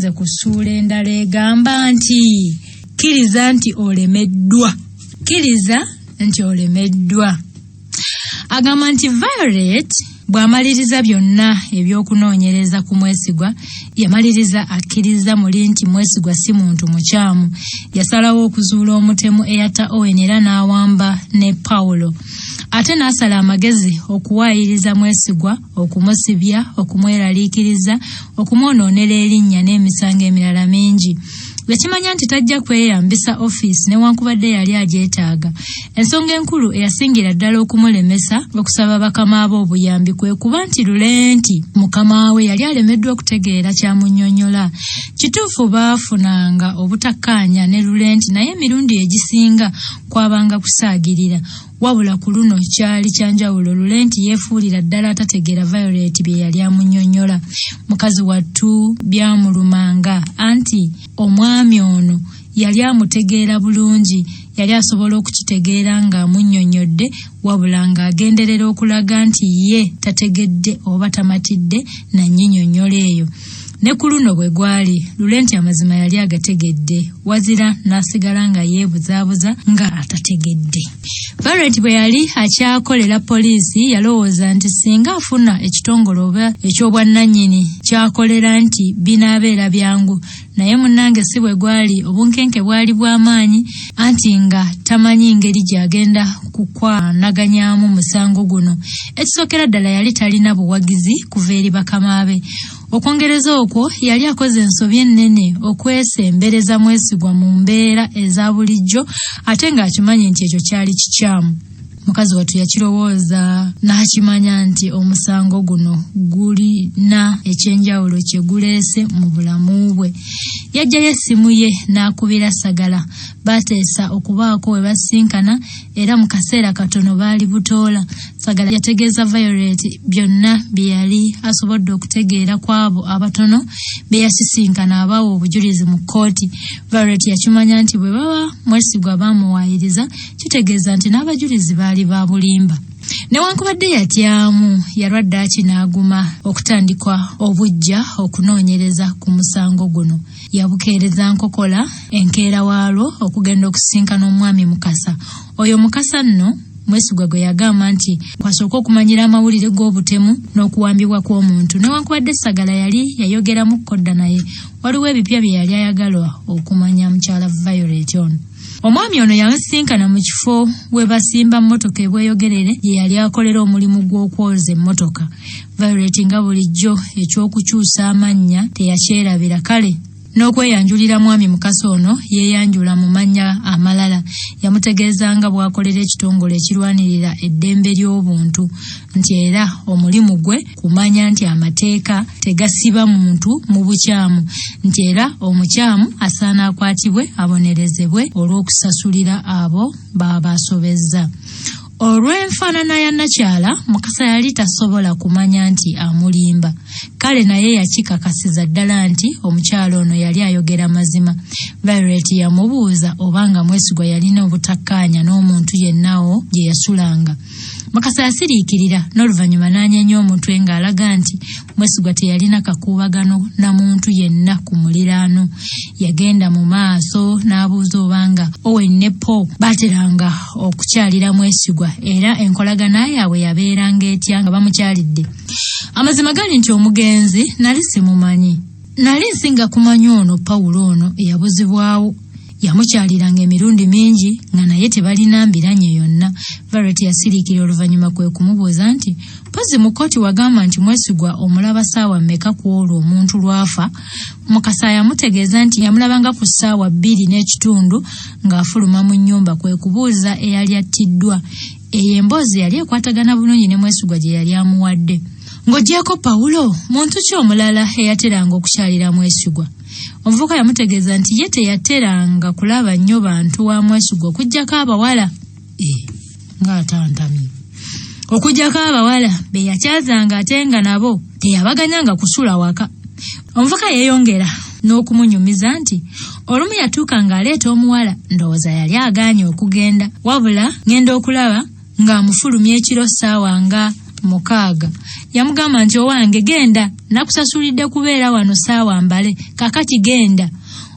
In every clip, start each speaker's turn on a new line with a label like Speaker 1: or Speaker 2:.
Speaker 1: Tugenze ku ssuula endala egamba nti kkiriza nti olemeddwa. Kkiriza nti olemeddwa. Agamba nti Violet bw'amaliriza byonna eby'okunoonyereza ku Mwesigwa, yamaliriza akkiriza muli nti Mwesigwa si muntu mukyamu. Yasalawo okuzuula omutemu eyatta Owen era n'awamba ne Paulo. Ate n'asala amagezi okuwaayiriza Mwesigwa, okumusibya, okumweraliikiriza, okumwonoonera erinnya n'emisango emirala mingi. Yakimanya nti tajja kweyambisa ofiisi newankubadde yali agyetaaga. Ensonga enkulu eyasingira ddala okumulemesa okusaba bakama be obuyambi kwe kuba nti Lulenti mukama we yali alemeddwa okutegeera ky'amunnyonnyola. Kituufu baafunanga obutakkaanya ne Lulenti naye emirundi egisinga kwabanga kusaagirira. Wabula ku luno kyali kya njawulo, Lulenti yeefuulira ddala atategeera Violet bye yali amunnyonnyola. Mukazi wattu byamulumanga anti omwami ono yali amutegeera bulungi, yali asobola okukitegeera ng'amunnyonnyodde wabula ng'agenderera okulaga nti ye tategedde oba tamatidde na nnyinyonnyola eyo. Ne ku luno bwe gwali, Lulenti amazima yali agategedde, wazira n'asigala nga yeebuzaabuza nga atategedde. Violet bwe yali akyakolera poliisi yalowooza nti singa afuna ekitongole oba eky'obwannannyini ky'akolera nti binaabeera byangu, naye munnange si bwe gwali, obunkenke bwali bwa maanyi anti nga tamanyi ngeri gy'agenda kukwanaganyaamu musango guno. Ekisookera ddala yali talina buwagizi kuva eri bakama be. Okwongereza okwo, yali akoze ensobi ennene okwesembereza Mwesigwa mu mbeera eza bulijjo ate ng'akimanyi nti ekyo kyali kikyamu. Mukazi wattu yakirowooza n'akimanya nti omusango guno gulina eky'enjawulo kye guleese mu bulamu bwe. Yaggyayo essimu ye n'akubira Sagala. Baateesa okubaako we basisinkana era mu kaseera katono baali butoola. Sagala yategeeza Violet byonna bye yali asobodde okutegeera ku abo abatono be yasisinkana abaawa obujulizi mu kkooti. Violet yakimanya nti bwe baba Mwesigwa baamuwaayiriza kitegeeza nti n'abajulizi baali ba bulimba. Newankubadde yatyamu, yalwa ddaaki n'aguma okutandika obuggya okunoonyereza ku musango guno. Yabukeereza nkokola enkeera waalwo okugenda okusisinkana omwami Mukasa. Oyo Mukasa nno Mwesigwa gwe yagamba nti kwasooka okumanyira amawulire g'obutemu n'okuwambibwa kw'omuntu. Newankubadde Sagala yali yayogeramu kko dda naye waliwo ebipya bye yali ayagala okumanya mukyala Violet ono. Omwami ono yamusisinkana mu kifo we basimba mmotoka e Bweyogerere gye yali akolera omulimu gw'okwoza emmotoka. Violet nga bulijjo eky'okukyusa amannya teyakyerabira kale n'okweyanjulira mwami Mukasa ono yeeyanjula mu mannya amalala. Yamutegeeza nga bw'akolera ekitongole ekirwanirira eddembe ly'obuntu nti era omulimu gwe kumanya nti amateeka tegasiba muntu mu bukyamu nti era omukyamu asaana akwatibwe abonerezebwe olw'okusasulira abo b'aba asobezza. Olw'enfaanana ya Nakyala, Mukasa yali tasobola kumanya nti amulimba. Kale naye yakikakasiza ddala nti omukyala ono yali ayogera mazima. Violet yamubuuza oba nga Mwesigwa yalina obutakkaanya n'omuntu yenna awo gye yasulanga. Mukasa yasiriikirira n'oluvannyuma n'anyeenya omutwe ng'alaga nti Mwesigwa teyalina kakuubagano na muntu yenna ku muliraano. Yagenda mu maaso n'abuuza obanga Owen ne Paul baateranga okukyalira Mwesigwa era enkolagana yaabwe yabeeranga etya nga bamukyalidde. Amazima gali nti omugenzi nali simumanyi. Nali nsinga kumanya ono Pawulo ono eyabuzibwawo. Yamukyaliranga emirundi mingi nga naye tebalina mbiranye yonna. Violet yasiriikira oluvannyuma kwe kumubuuza nti, Mpozzi mu kkooti wagamba nti Mwesigwa omulaba ssaawa mmeka ku olwo omuntu lw'afa? Mukasa yamutegeeza nti yamulabanga ku ssaawa 2:30 ng'afuluma mu nnyumba kwe kubuuza eyali attiddwa. Eyo emboozi yali ekwatagana bulungi ne Mwesigwa gye yali amuwadde. Ng'oggyeeko Pawulo, muntu ki omulala eyateranga okukyalira Mwesigwa? Omuvubuka yamutegeeza nti ye teyateranga kulaba nnyo bantu wa Mwesigwa okuggyako abawala. Eh, ng'atantamye. Okuggyako abawala be yakyazanga ate nga nabo teyabaganyanga kusula waka. Omuvubuka yeeyongera n'okumunyumiza nti olumu yatuuka ng'aleeta omuwala ndowooza yali agaanye okugenda wabula ng'enda okulaba ng'amufulumya ekiro ssaawa nga 6. Yamugamba nti owange genda, nakusasulidde kubeera wano ssaawa mbale, kaakati genda.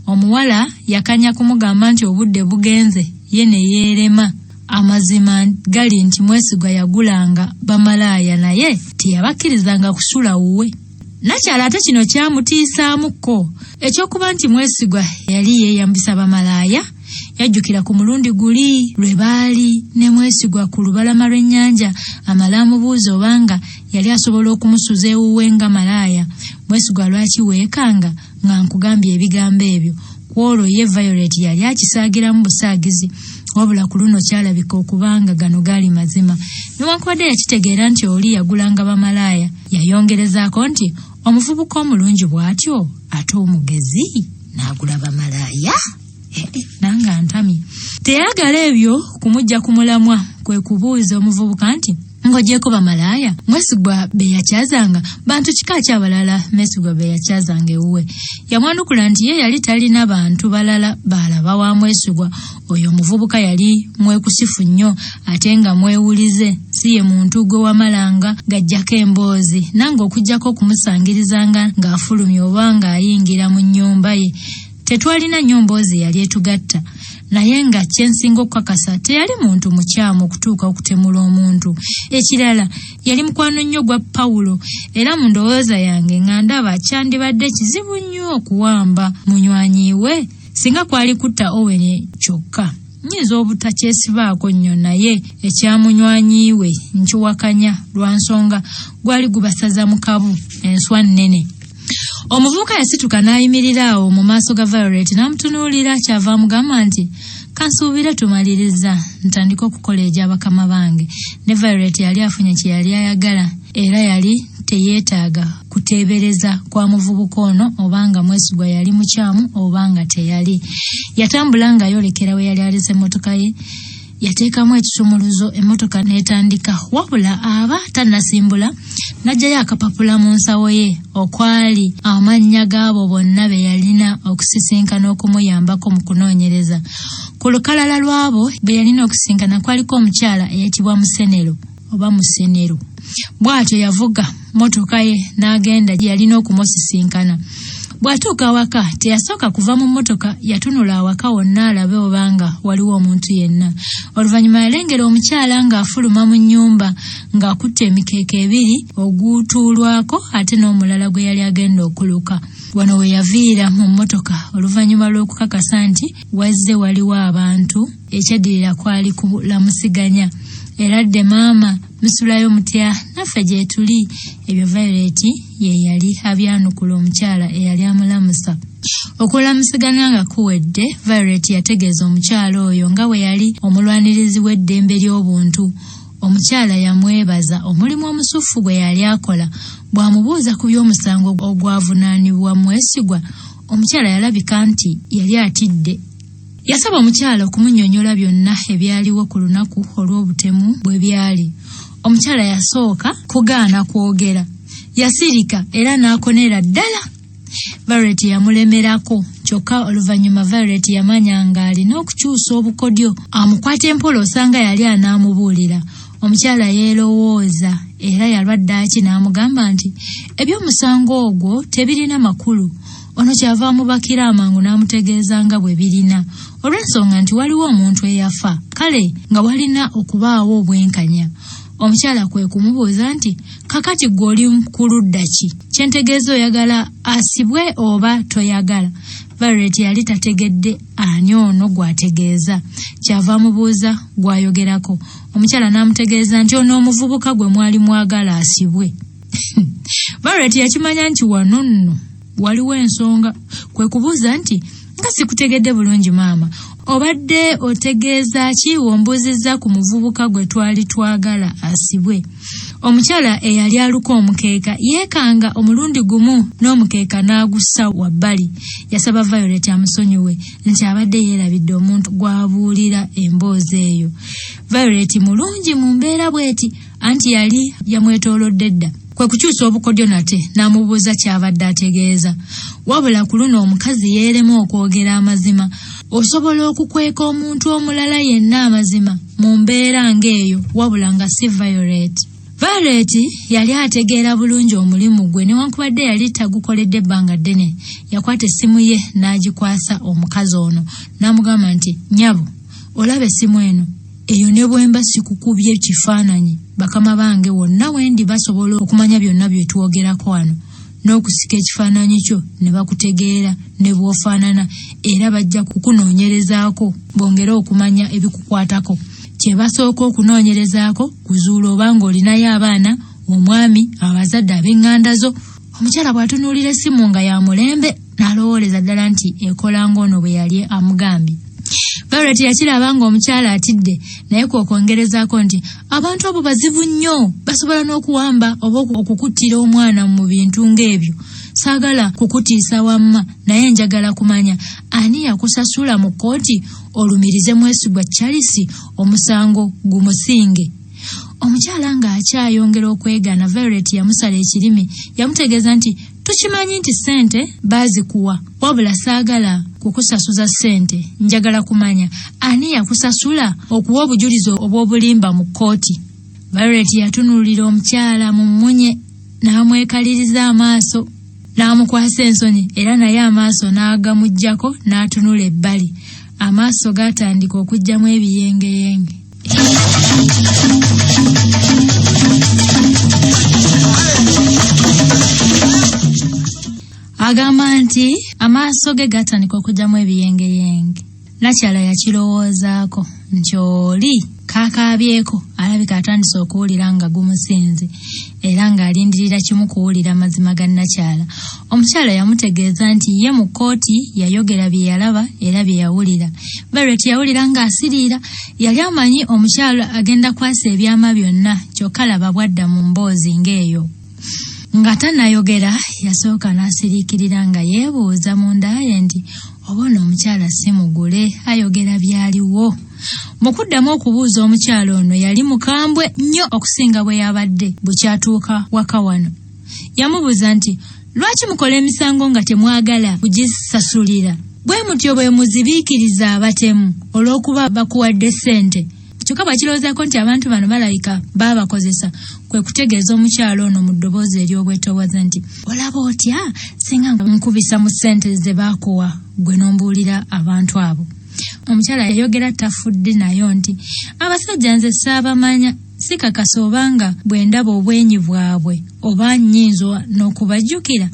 Speaker 1: Omuwala yakanya kumugamba nti obudde bugenze, ye ne yeerema. Amazima gali nti Mwesigwa yagulanga bamalaaya naye teyabakkirizanga kusula wuwe. Nakyala ate kino kyamutiisaamuko eky'okuba nti Mwesigwa yali yeeyambisa bamalaaya. Yajjukira ku mulundi guli lwe baali ne Mwesigwa ku lubalama lw'ennyanja, amale amubuuza obanga yali asobola okumusuza ewuwe nga malaaya. Mwesigwa lwaki weekanga nga nkugambye ebigambo ebyo? Ku olwo ye Violet yali akisaagiramu busaagizi, wabula ku luno kyalabika okuba nga gano gaali mazima. Newankubadde yakitegeera nti oli yagulanga bamalaaya, yayongerezaako nti omuvubuka omulungi bw'atyo ate omugezi n'agula bamalaaya? Nange antamye. Teyayagala ebyo kumujja ku mulamwa, kwe kubuuza omuvubuka nti ng'ogyeko bamalaaya Mwesigwa be yakyazanga bantu kika ki abalala Mwesigwa be yakyazanga ewuwe? Yamwanukula nti ye yali talina bantu balala baalaba wa Mwesigwa. Oyo omuvubuka yali mwekusifu nnyo ate nga mwewulize, si ye muntu gwe wamalanga gajjako emboozi nange okuggyako okumusangirizanga ng'afulumye oba ng'ayingira mu nnyumba ye. Tetwalina nnyo mboozi yali etugatta, naye nga kye nsinga okukakasa teyali muntu mukyamu okutuuka okutemula omuntu. Ekirala, yali mukwano nnyo gwa Pawulo, era mu ndowooza yange nga ndaba kyandibadde kizibu nnyo okuwamba munywanyi we singa kwali kutta Owen kyokka. Nnyinza obutakyesibaako nnyo naye ekya munywanyi we nkiwakanya lwa nsonga gwali gubasaza mu kabu enswa nnene. Omuvubuka yasituka n'ayimirira awo mu maaso ga Violet n'amutunuulira, kyava amugamba nti kansuubire tumaliriza ntandike okukola egya bakama bange. Ne Violet yali afunye kye yali ayagala era yali teyeetaaga kuteebereza kwa muvubuka ono obanga Mwesigwa yali mukyamu oba nga teyali. Yatambula ng'ayolekera we yali alese emmotoka ye. Yateekamu ekisumuluzo emmotoka n'etandika, wabula aba tannasimbula n'aggyayo akapapula mu nsawo ye okwali amannya g'abo bonna be yalina okusisinkana okumuyambako mu kunoonyereza. Ku lukalala lw'abo be yalina okusisinkana kwaliko omukyala eyayitibwa Musenero oba Musenero. Bw'atyo yavuga mmotoka ye n'agenda gye yalina okumusisinkana. Bw'atuuka awaka teyasooka kuva mu mmotoka, yatunula awaka wonna alabe obanga waliwo omuntu yenna. Oluvannyuma yalengera omukyala ng'afuluma mu nnyumba ng'akutte emikeeka ebiri, ogutuulwako ate n'omulala gwe yali agenda okuluka. Wano we yaviira mu mmotoka oluvannyuma lw'okukakasa nti wazze waliwo abantu. Ekyaddirira kwali kulamusiganya. Era dde maama musulayo mutya, naffe gyetuli. Ebyo Violet ye yali abyanukula omukyala eyali amulamusa. Okulamusiganya nga kuwedde, Violet yategeeza omukyala oyo nga bwe yali omulwanirizi w'eddembe ly'obuntu. Omukyala yamwebaza omulimu omusuffu gwe yali akola. Bw'amubuuza ku by'omusango ogwavunaanibwa Mwesigwa, omukyala yalabika nti yali atidde. Yasaba omukyala okumunnyonnyola byonna ebyaliwo ku lunaku olw'obutemu bwe byali. Omukyala yasooka kugaana kwogera. Yasirika era n'akonera ddala. Violet yamulemerako, kyokka oluvannyuma Violet yamanya ng'alina okukyusa obukodyo amukwate empola osanga yali anaamubuulira. Omukyala yeerowooza era yalwa ddaaki n'amugamba nti eby'omusango ogwo tebirina makulu. Ono kyava amubakira amangu n'amutegeeza nga bwe birina, olw'ensonga nti waliwo omuntu eyafa, kale nga walina okubaawo obwenkanya. Omukyala kwe kumubuuza nti kakati ggwe oli ku ludda ki? Kye ntegeeza oyagala asibwe oba toyagala? Violet yali tategedde ani ono gw'ategeeza, kyava amubuuza gw'ayogerako. Omukyala n'amutegeeza nti ono omuvubuka gwe mwali mwagala asibwe. Violet yakimanya nti wano nno waliwo ensonga, kwe kubuuza nti nga sikutegedde bulungi maama, obadde otegeeza ki w'ombuuzizza ku muvubuka gwe twali twagala asibwe? Omukyala eyali aluka omukeeka yeekanga omulundi gumu n'omukeeka n'agussa wabbali. Yasaba Violet amusonyiwe nti abadde yeerabidde omuntu gw'abuulira emboozi eyo. Violet mulungi mu mbeera bw'eti, anti yali yamwetoolodde dda. Kwe kukyusa obukodyo nate n'amubuuza ky'abadde ategeeza. Wabula ku luno omukazi yeerema okwogera amazima. Osobola okukweka omuntu omulala yenna amazima mu mbeera ng'eyo, wabula nga si Violet. Violet yali ategeera bulungi omulimu gwe newankubadde yali tagukoledde ebbanga ddene. Yakwata essimu ye n'agikwasa omukazi ono n'amugamba nti, Nnyabo, olaba essimu eno? Eyo ne bwemba sikukubye kifaananyi, bakama bange wonna wendi basobola okumanya byonna bye twogerako wano n'okusika ekifaananyi kyo ne bakutegeera ne bw'ofaanana era bajja kukunoonyerezaako bongere okumanya ebikukwatako. Kye basooka okunoonyerezaako kuzuula oba ng'olinayo abaana, omwami, abazadde ab'eŋŋanda zo. Omukyala bw'atunuulira essimu nga ya mulembe n'alowooleza ddala nti ekola ng'ono bwe yali amugambye. Violet yakiraba ng'omukyala atidde naye kwe kwongerezaako nti abantu abo bazibu nnyo basobola n'okuwamba oba okukuttira omwana mu bintu ng'ebyo. Saagala kukutiisa wamma naye njagala kumanya ani yakusasula mu kkooti olumirize Mwesigwa Charles omusango gumusinge. Omukyala ng'akyayongera okwegaana Violet yamusala ekirimi yamutegeeza nti tukimanyi nti ssente baazikuwa wabula saagala kukusasuza ssente njagala kumanya ani yakusasula okuwa obujulizi obw'obulimba mu kkooti. Violet yatunuulira omukyala mu mmunye n'amwekaliriza amaaso n'amukwasa ensonyi era naye amaaso n'agamuggyako n'atunula ebbali. Amaaso gaatandika okuggyamu ebiyengeyenge. Agamba nti amaaso ge gaatandika okugyamu ebiyengeyenge. Nakyala yakirowoozaako nti oli kaakaabyeko alabika atandise okuwulira nga gumusinze era ng'alindirira kimu kuwulira mazima ga Nakyala. Omukyala yamutegeeza nti ye mu kkooti yayogera bye yalaba era bye yawulira. Violet yawulira ng'asiriira. Yali amanyi omukyala agenda kwasa ebyama byonna kyokka laba bw'adda mu mboozi ng'eyo. Nga tannayogera yasooka n'asiriikirira nga yeebuuza munda ye nti oba ono omukyala si mugule ayogera byaliwo. Mu kuddamu okubuuza omukyala ono yali mukambwe nnyo okusinga bwe yabadde bukyatuuka waka wano. Yamubuuza nti lwaki mukola emisango nga temwagala kugisasulira? Bwe mutyo bwe muzibiikiriza abatemu olw'okuba bakuwadde ssente. Kyokka bw'akirowoozaako nti abantu bano balabika baabakozesa, kwe kutegeeza omukyala ono mu ddoboozi ery'obwetoowaze nti, Olaba otya singa nkubisa mu ssente ze baakuwa ggwe n'ombuulira abantu abo? Omukyala yayogera tafudde nayo nti, Abasajja nze saabamanya, sikakasa oba nga bwe ndaba obwenyi bwabwe oba nnyinza n'okubajjukira.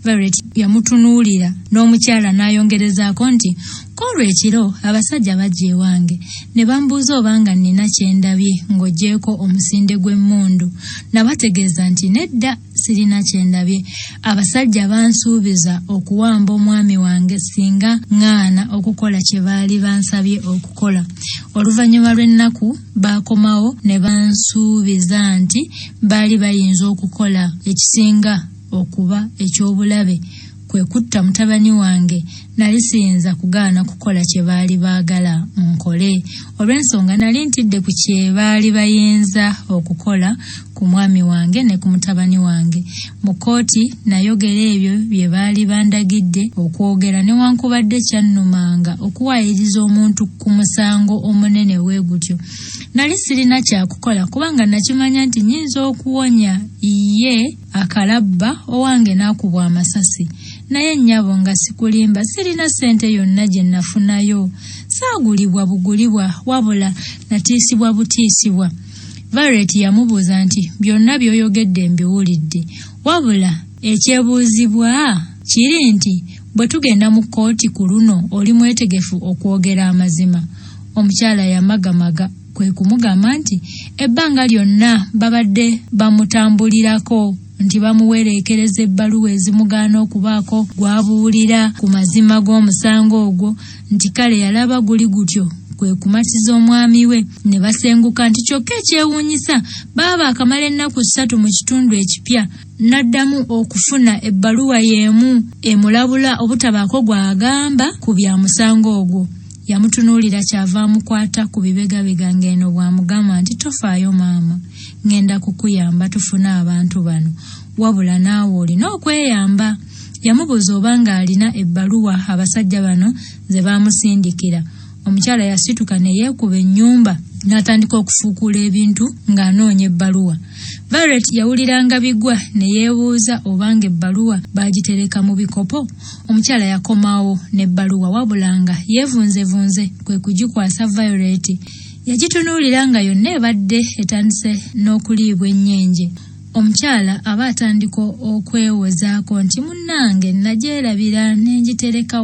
Speaker 1: Violet yamutunuulira n'omukyala n'ayongerezaako nti, Kw'olwo ekiro abasajja bajja ewange ne bambuuza obanga nnina kye ndabye ng'oggyeeko omusinde gw'emmundu. Nabategeeza nti nedda sirina kye ndabye. Abasajja bansuubiza okuwamba omwami wange singa ŋŋaana okukola kye baali bansabye okukola. Oluvannyuma lw'ennaku baakomawo ne bansuubiza nti baali bayinza okukola ekisinga okuba eky'obulabe kwe kutta mutabani wange, nali siyinza kugaana kukola kye baali baagala nkole olw'ensonga nali ntidde ku kye baali bayinza okukola ku mwami wange ne ku mutabani wange. Mu kkooti nayogera ebyo bye baali bandagidde okwogera newankubadde kyannumanga okuwaayiriza omuntu ku musango omunene bwe gutyo. Nali sirina kyakukola kubanga nakimanya nti nnyinza okuwonya ye akalabba owange n'akubwa amasasi. Naye nnyabo nga sikulimba sirina ssente yonna gye nafunayo. Saagulibwa bugulibwa wabula natiisibwa butiisibwa. Violet yamubuuza nti, Byonna by'oyogedde mbiwulidde. Wabula ekyebuuzibwa kiri nti bwe tugenda mu kkooti ku luno oli mwetegefu okwogera amazima? Omukyala yamagamaga. Kwe kumugamba nti ebbanga lyonna babadde bamutambulirako nti bamuwereekereza ebbaluwa ezimugaana okubaako gw'abuulira ku mazima g'omusango ogwo nti kale yalaba guli gutyo kwe kumatiza omwami we ne basenguka nti kyokka ekyewuunyisa baba baakamala ennaku ssatu mu kitundu ekipya n'addamu okufuna ebbaluwa y'emu emulabula obutabaako gw'agamba ku bya musango ogwo. Yamutunuulira ky'ava amukwata ku bibegabega ng'eno bw'amugamba nti tofaayo maama, ng'enda kukuyamba tufune abantu bano wabula naawe olina okweyamba. Yamubuuza oba ng'alina ebbaluwa abasajja bano ze baamusindikira. Omukyala yasituka ne yeekuba ennyumba n'atandika okufuukuula ebintu ng'anoonya ebbaluwa. Violet yawuliranga bigwa ne yeebuuza obanga ebbaluwa baagitereka mu bikopo. Omukyala yakomawo n'ebbaluwa wabula nga yeevunzevunze kwe kugikwasa Violet. Yagitunuulira nga yonna ebadde etandise n'okuliibwa ennyenje. Omukyala aba atandika okwewozaako nti munnange nagyerabira ne ngitereka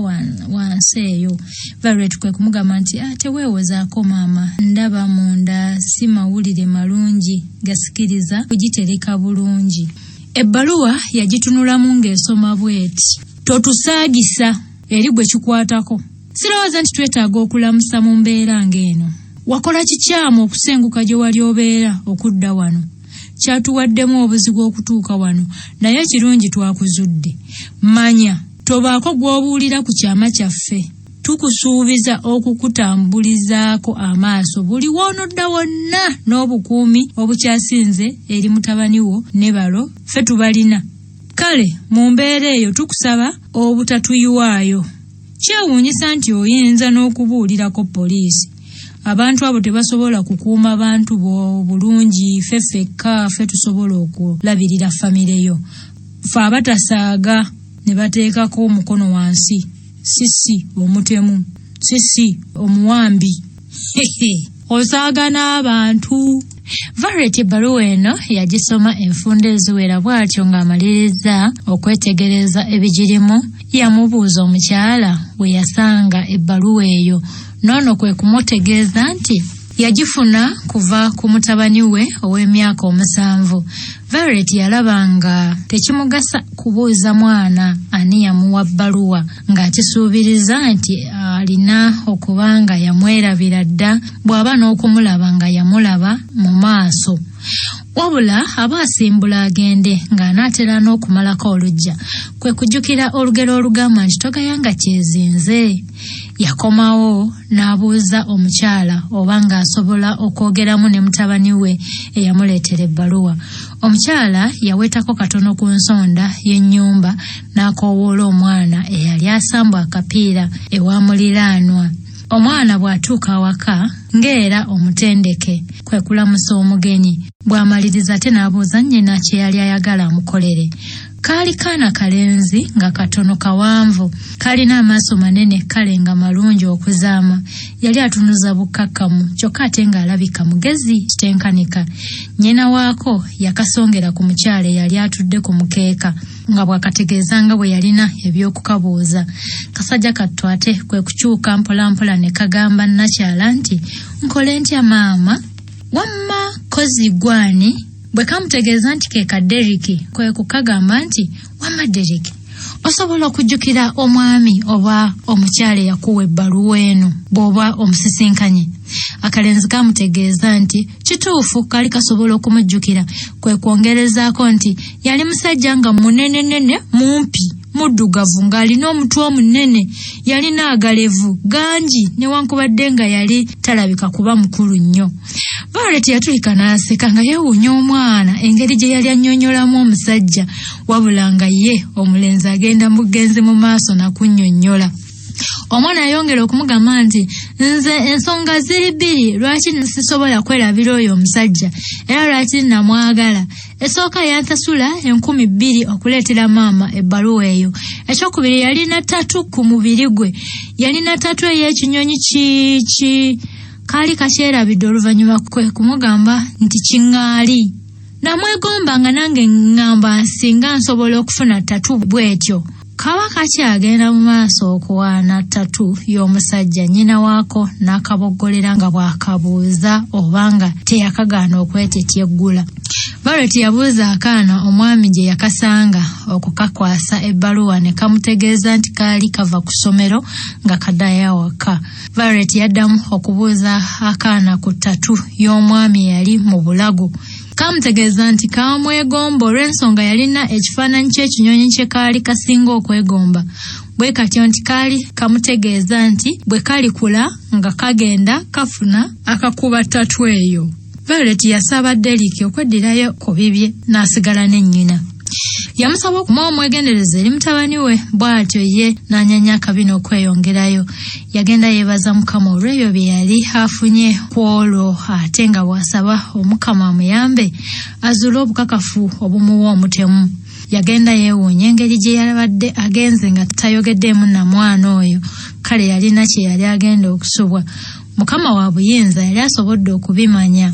Speaker 1: wansi eyo. Violet kwe kumugamba nti ah, teweewozaako maama, ndaba munda si mawulire malungi gasikiriza kugitereka bulungi. Ebbaluwa yagitunulamu ng'esoma bw'eti: Totusaagisa eri gwe kikwatako. Sirowooza nti twetaaga okulamusa mu mbeera ng'eno. Wakola kikyamu okusenguka gye wali obeera okudda wano. Kyatuwaddemu obuzibu okutuuka wano naye ekirungi twakuzudde. Manya tobaako gw'obuulira ku kyama kyaffe. Tukusuubiza okukutambulizaako amaaso buli w'onodda wonna n'obukuumi obukyasinze eri mutabani wo ne balo ffe tubalina. Kale mu mbeera eyo tukusaba obutatuyiwaayo. Kyewuunyisa nti oyinza n'okubuulirako poliisi. Abantu abo tebasobola kukuuma bantu bo bulungi, ffe ffekka ffe tusobola okulabirira famire yo. Ffe abatasaaga ne bateekako omukono wansi, sisi omutemu, sisi omuwambi. Osaaga n'abantu. Violet ebbaluwa eno yagisoma enfunda eziwera bw'atyo ng'amaliriza okwetegereza ebigirimu yamubuuza omukyala we yasanga ebbaluwa eyo n'ono kwe kumutegeeza nti yagifuna kuva ku mutabani we ow'emyaka 7. Violet yalaba nga tekimugasa kubuuza mwana ani yamuwa bbaluwa ng'akisuubiriza nti alina okuba nga yamwerabira dda bw'aba n'okumulaba nga yamulaba mu maaso. Wabula aba asimbula agende ng'anaatera n'okumalako oluggya kwe kujjukira olugero olugamba nti togayanga kyezinze. Yakomawo n'abuuza omukyala oba ng'asobola okwogeramu ne mutabani we eyamuleetera ebbaluwa. Omukyala yawetako katono ku nsonda y'ennyumba n'akoowoola omwana eyali asamba akapiira ewa muliraanwa. Omwana bw'atuuka awaka ng'era omutendeke kwe kulamusa omugenyi. Bw'amaliriza ate n'abuuza nnyina kye yali ayagala amukolere. Kaali kaana kalenzi nga katono kawanvu, kalina amaaso manene kale nga malungi okuzaama. Yali atunuza bukkakkamu kyokka ate ng'alabika mugezi kitenkanika. Nnyina waako yakasongera ku mukyala eyali atudde ku mukeeka nga bw'akategeeza nga bwe yalina eby'okukabuuza. Kasajja kattu ate kwe kukyuka mpolampola ne kagamba nnakyala nti, Nkole ntya maama? Wamma kozi gwani? Bwe kamutegeeza nti ke ka Derrick kwe kukagamba nti, Wamma Derrick, osobola okujjukira omwami oba omukyala eyakuwa ebbaluwa eno bw'oba omusisinkanye? Akalenzi kamutegeeza nti kituufu kaali kasobola okumujjukira, kwe kwongerezaako nti yali musajja nga munenenene mumpi muddugavu ng'alina omutwe omunene, yalina agalevu gangi newankubadde nga yali talabika kuba mukulu nnyo. Violet yatulika n'aseka nga yeewuunya omwana engeri gye yali annyonnyolamu omusajja, wabula nga ye omulenzi agenda mugenzi mu maaso nakunnyonnyola. Omwana yayongera okumugamba nti nze ensonga ziri bbiri lwaki sisobola kwerabira oyo omusajja era lwaki namwagala. Esooka yansasula 2000 okuleetera maama ebbaluwa eyo. Ekyokubiri yalina tatu ku mubiri gwe, yalina tatu ey'ekinyonyi ki kaali kakyerabidde oluvannyuma kwe kumugamba nti kiŋŋaali. Namwegomba nga nange ŋŋamba singa nsobola okufuna tatu bw'etyo. Kaba kakyagenda mu maaso okuwaana tatu y'omusajja nnyina waako n'akaboggolera nga bw'akabuuza oba nga teyakagaana okwetetyeggula. Violet yabuuza akaana omwami gye yakasanga okukakwasa ebbaluwa ne kamutegeeza nti kaali kava ku ssomero nga kaddayo awaka. Violet yaddamu okubuuza akaana ku ttatu y'omwami eyali mu bulago. Kamutegeeza nti kamwegomba olw'ensonga yalina ekifaananyi ky'ekinyonyi kye kaali kasinga okwegomba. Bwe katyo nti kaali kamutegeeza nti bwe kalikula nga kagenda kafuna akakuba ttatu eyo. Violet yasaba Derrick okweddirayo ku bibye n'asigala ne nnyina. Yamusaba okumuwa omwegendereza eri mutabani we, bw'atyo ye n'anyanya akabi n'okweyongerayo. Yagenda yeebaza Mukama olw'ebyo bye yali afunye ku olwo, ate nga bw'asaba Omukama amuyambe azuule obukakafu obumuwa omutemu. Yagenda yeewuunya engeri gye yabadde agenze nga tayogeddeemu na mwana oyo, kale yalina kye yali agenda okusubwa. Mukama wa buyinza yali asobodde okubimanya.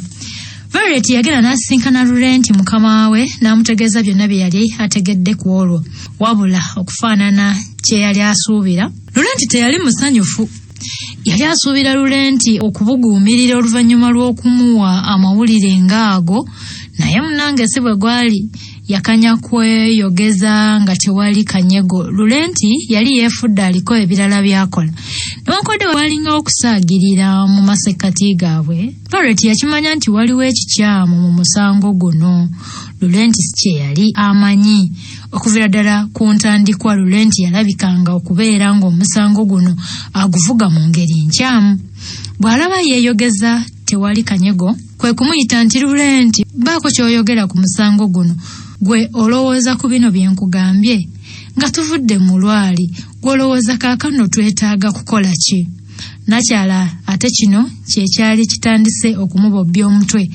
Speaker 1: Violet yagenda n'asisinkana Lulenti mukama we n'amutegeeza byonna bye yali ategedde ku olwo. Wabula okufaanana kye yali asuubira, Lulenti teyali musanyufu. Yali asuubira Lulenti okubuguumirira oluvannyuma lw'okumuwa amawulire ng'ago, naye munnange si bwe gwali. Yakanya kweyogeza nga tewali kanyego. Lulenti yali yeefudde aliko ebirala by'akola. Newankubadde walingawo okusaagirira mu masekkati gaabwe, Violet yakimanya nti waliwo ekikyamu mu musango guno. Lulenti si kye yali amanyi. Okuviira ddala ku ntandikwa Lulenti yalabikanga okubeera ng'omusango guno aguvuga mu ngeri nkyamu. Bw'alaba yeeyogeza tewali kanyego, kwe kumuyita nti Lulenti, baako ky'oyogera ku musango guno. Gwe olowooza ku bino bye nkugambye? Nga tuvudde mu lwali, gwe olowooza kaakano twetaaga kukola ki? Nakyala ate kino kye kyali kitandise okumubobbya omutwe.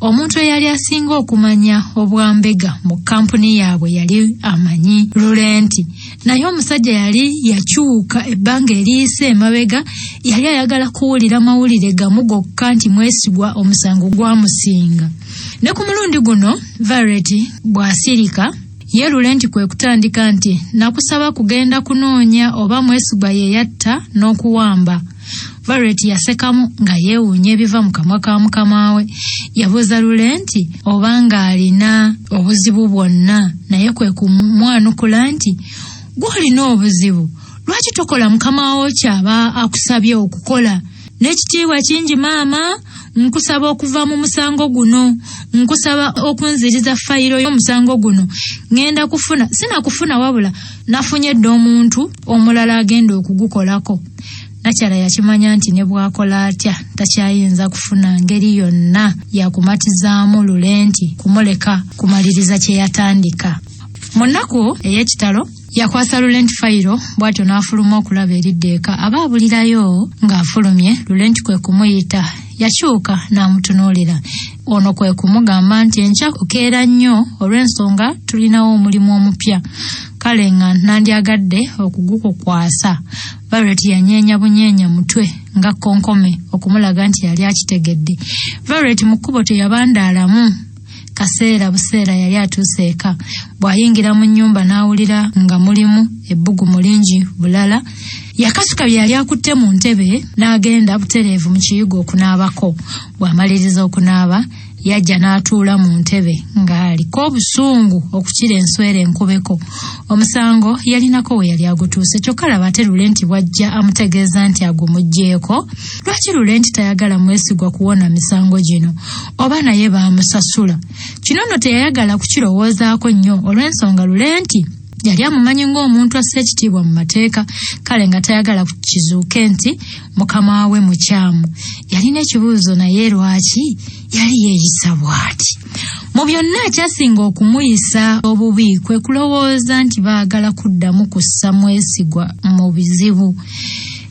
Speaker 1: Omuntu eyali asinga okumanya obwambega mu kkampuni yaabwe yali amanyi Lulenti. Naye omusajja yali yakyuka ebbanga eriyise emabega, yali ayagala kuwulira mawulire gamu gokka nti Mwesigwa omusango gwamusinga. Ne ku mulundi guno Violet bw'asirika, ye Lulenti kwe kutandika nti nakusaba kugenda kunoonya oba Mwesigwa ye yatta n'okuwamba. Violet yasekamu nga yeewuunya ebiva mu kamwa ka mukama we. Yabuuza Lulenti oba ng'alina obuzibu bwonna, naye kwe kumwanukula nti gw'olina obuzibu, lwaki tokola mukama wo ky'aba akusabye okukola? N'ekitiibwa kingi maama, nkusaba okuva mu musango guno, nkusaba okunziriza fayiro y'omusango guno. Ŋŋenda kufuna, sinakufuna wabula nafunye dda omuntu omulala agenda okugukolako. Nakyala yakimanya nti ne bw'akola atya takyayinza kufuna ngeri yonna yakumatizaamu Lulenti kumuleka kumaliriza kye yatandika. Mu nnaku ey'ekitalo yakwasa Lulenti fayiro bw'atyo n'afuluma okulaba eridda eka. Aba abulirayo ng'afulumye, Lulenti kwe kumuyita. Yakyuka n'amutunuulira. Ono kwe kumugamba nti enkya okeera nnyo olw'ensonga tulinawo omulimu omupya, kale nga nandyagadde okugukukwasa. Violet yanyeenya bunyeenya mutwe nga kkonkome okumulaga nti yali akitegedde. Violet mu kkubo teyabandaalamu. Kaseera buseera yali atuuse eka. Bw'ayingira mu nnyumba n'awulira nga mulimu ebbugumu lingi bulala. Yakasuka bye yali akutte mu ntebe n'agenda butereevu mu kiyigo okunaabako. Bw'amaliriza okunaaba, yajja n'atuula mu ntebe ng'aliko obusungu okukira enswera enkubeko. Omusango yalinako we yali agutuuse, kyokka laba ate Lulenti bw'ajja amutegeeza nti agumuggyeeko. Lwaki Lulenti tayagala Mwesigwa kuwona misango gino? Oba naye baamusasula? Kino nno teyayagala kukirowoozaako nnyo olw'ensonga Lulenti yali amumanyi ng'omuntu assa ekitiibwa mu mateeka, kale nga tayagala kizuuke nti mukama we mukyamu. Yalina ekibuuzo, naye lwaki yali yeeyisa bw'ati? Mu byonna ekyasinga okumuyisa obubi kwe kulowooza nti baagala kuddamu kussa Mwesigwa mu bizibu.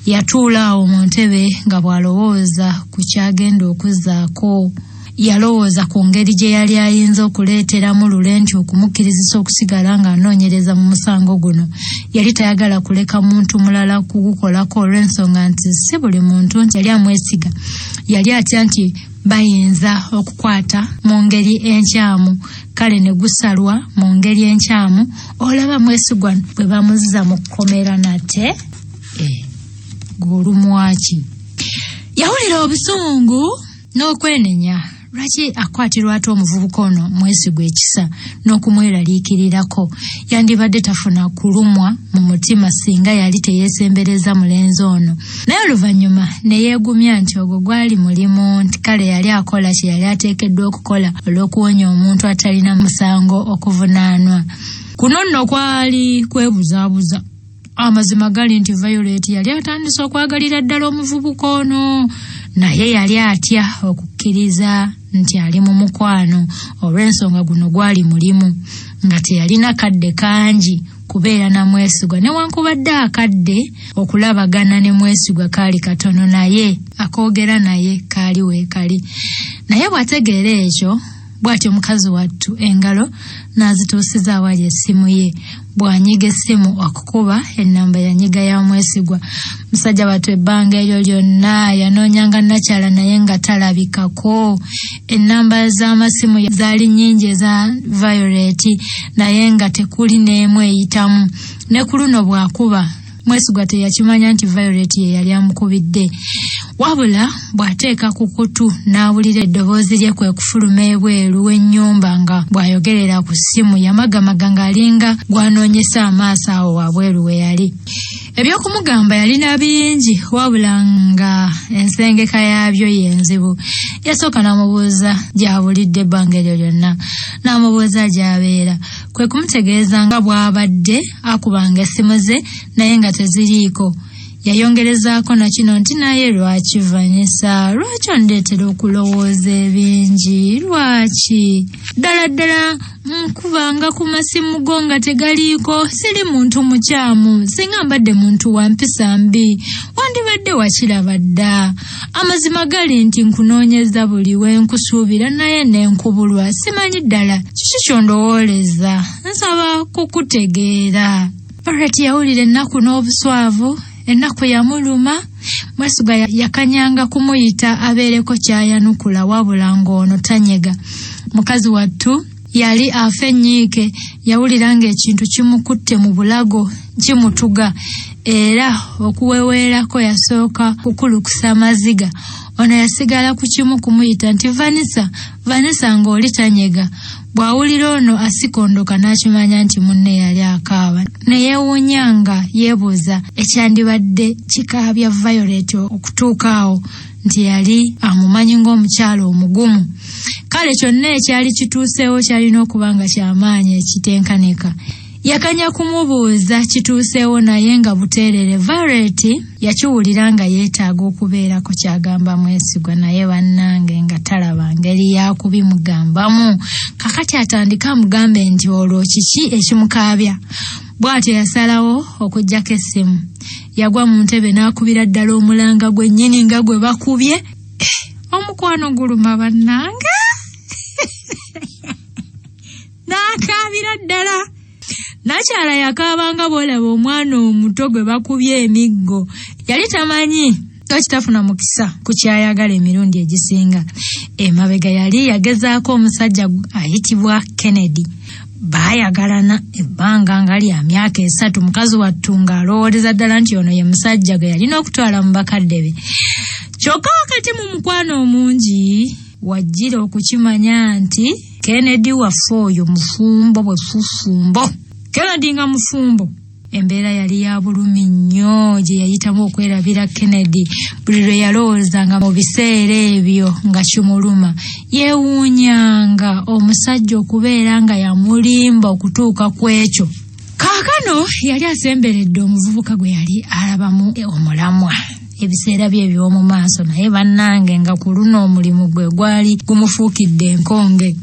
Speaker 1: Yatuula awo mu ntebe nga bw'alowooza ku ky'agenda okuzzaako. Yalowooza ku ngeri gye yali ayinza okuleeteramu Lulenti okumukkirizisa okusigala ng'anoonyereza mu musango guno. Yali tayagala kuleka muntu mulala kugukolako olw'ensonga nti si buli muntu nti yali amwesiga. Yali atya nti bayinza okukwata mu ngeri enkyamu, kale ne gusalwa mu ngeri enkyamu. Olaba Mwesigwa bwe bamuzza mu kkomera nate, gw'olumwaki. Yawulira obusungu n'okwenenya. Lwaki akwatirwa ate omuvubuka ono Mwesigwa ekisa n'okumweraliikirirako? Yandibadde tafuna kulumwa mu mutima singa yali teyeesembereza mulenzi ono. Naye oluvannyuma ne yeegumya nti ogwo gwali mulimu, nti kale yali akola kye yali ateekeddwa okukola olw'okuwonya omuntu atalina musango okuvunaanwa. Kuno nno kwali kwebuzaabuza. Amazima gali nti Violet yali atandise okwagalira ddala omuvubuka ono. Naye yali atya okukkiriza nti ali mu mukwano olw'ensonga guno gwali mulimu, nga teyalina kadde kangi kubeera na Mwesigwa, newankubadde akadde okulabagana ne Mwesigwa kaali katono, naye akoogera naye kaali weekali. Naye bw'ategeera ekyo, bw'atyo mukazi wattu engalo n'azituusiza awali essimu ye. Bw'anyiga essimu okukuba ennamba, yanyiga ya Mwesigwa. Musajja wattu ebbanga eryo lyonna yanoonyanga nakyala naye nga talabikako. Ennamba z'amasimu zaali nnyingi eza Violet, naye nga tekuli n'emu eyitamu. Ne ku luno bw'akuba, Mwesigwa teyakimanya nti Violet ye yali amukubidde. Wabula bw'ateeka ku kutu n'awulira eddoboozi lye, kwe kufuluma ebweru w'ennyumba nga bw'ayogerera ku ssimu. Yamagamaga ng'alinga gw'anoonyesa amaaso awo wabweru we yali. Ebyokumugamba yalina bingi, wabula nga ensengeka yaabyo ye nzibu. Yasooka n'amubuuza gy'abulidde ebbanga eryo lyonna, n'amubuuza gy'abeera, kwe kumutegeeza nga bw'abadde akubanga essimu ze naye nga teziriiko. Yayongerezaako na kino nti, "Naye lwaki Vanessa, lwaki ondeetera okulowooza ebingi? Lwaki ddala ddala nkubanga ku masimu go nga tegaliiko? Siri muntu mukyamu. Singa mbadde muntu wa mpisa mbi, wandibadde wakiraba dda. Amazima gali nti nkunoonyeza buli we nkusuubira naye nenkubulwa. Simanyi ddala kiki kyondowooleza. Nsaba kukutegeera." Violet yawulira ennaku n'obuswavu. Ennaku yamuluma. Mwesigwa yakanyanga kumuyita abeereko kyayanukula, wabula ng'ono tanyega. Mukazi wattu yali afa ennyiike. Yawulira ng'ekintu kimukutte mu bulago kimutuga, era okuweweerako yasooka kukulukusa maziga. Ono yasigala ku kimu, kumuyita nti, "Vanessa, Vanessa," ng'oli tanyega. Bw'awulira ono asikondoka, n'akimanya nti munne yali akaaba, ne yeewuunya nga yeebuuza ekyandibadde kikaabya Violet okutuuka awo, nti yali amumanyi ng'omukyala omugumu. Kale kyonna ekyali kituuseewo kyalina okuba nga kyamaanyi ekitenkanika. Yakanya kumubuuza kituuseewo, naye nga buteerere. Violet yakiwulira nga yeetaaga okubeerako kyagamba Mwesigwa, naye bannange nga talaba ngeri yakubimugambamu. Kakati atandike amugambe nti olwo kiki ekimukaabya? Bw'atyo yasalawo okuggyako essimu. Yagwa mu ntebe n'akubira ddala omulanga gwennyini nga gwe bakubye. Omukwano guluma bannange. N'akaabira ddala. Nakyala yakaabanga bw'olaba omwana omuto gwe bakubye emiggo. Yali tamanyi lwaki tafuna mukisa ku kyayagala emirundi egisinga. Emabega yali yagezaako omusajja ayitibwa Kennedy. Baayagalana ebbanga nga lya myaka 3. Mukazi wattu ng'alowooleza ddala nti ono ye musajja gwe yalina okutwala mu bakadde be. Kyokka wakati mu mukwano omungi, wajjira okukimanya nti Kennedy waffe oyo mufumbo bwe fufumbo. Kennedy nga mufumbo. Embeera yali ya bulumi nnyo gye yayitamu okwerabira Kennedy. Buli lwe yalowoozanga mu biseera ebyo nga kimuluma. Yeewuunyanga omusajja okubeera nga yamulimba okutuuka ku ekyo. Kaakano yali asemberedde omuvubuka gwe yali alabamu omulamwa ebiseera bye eby'omu maaso, naye bannange nga ku luno omulimu gwe gwali gumufuukidde enkonge.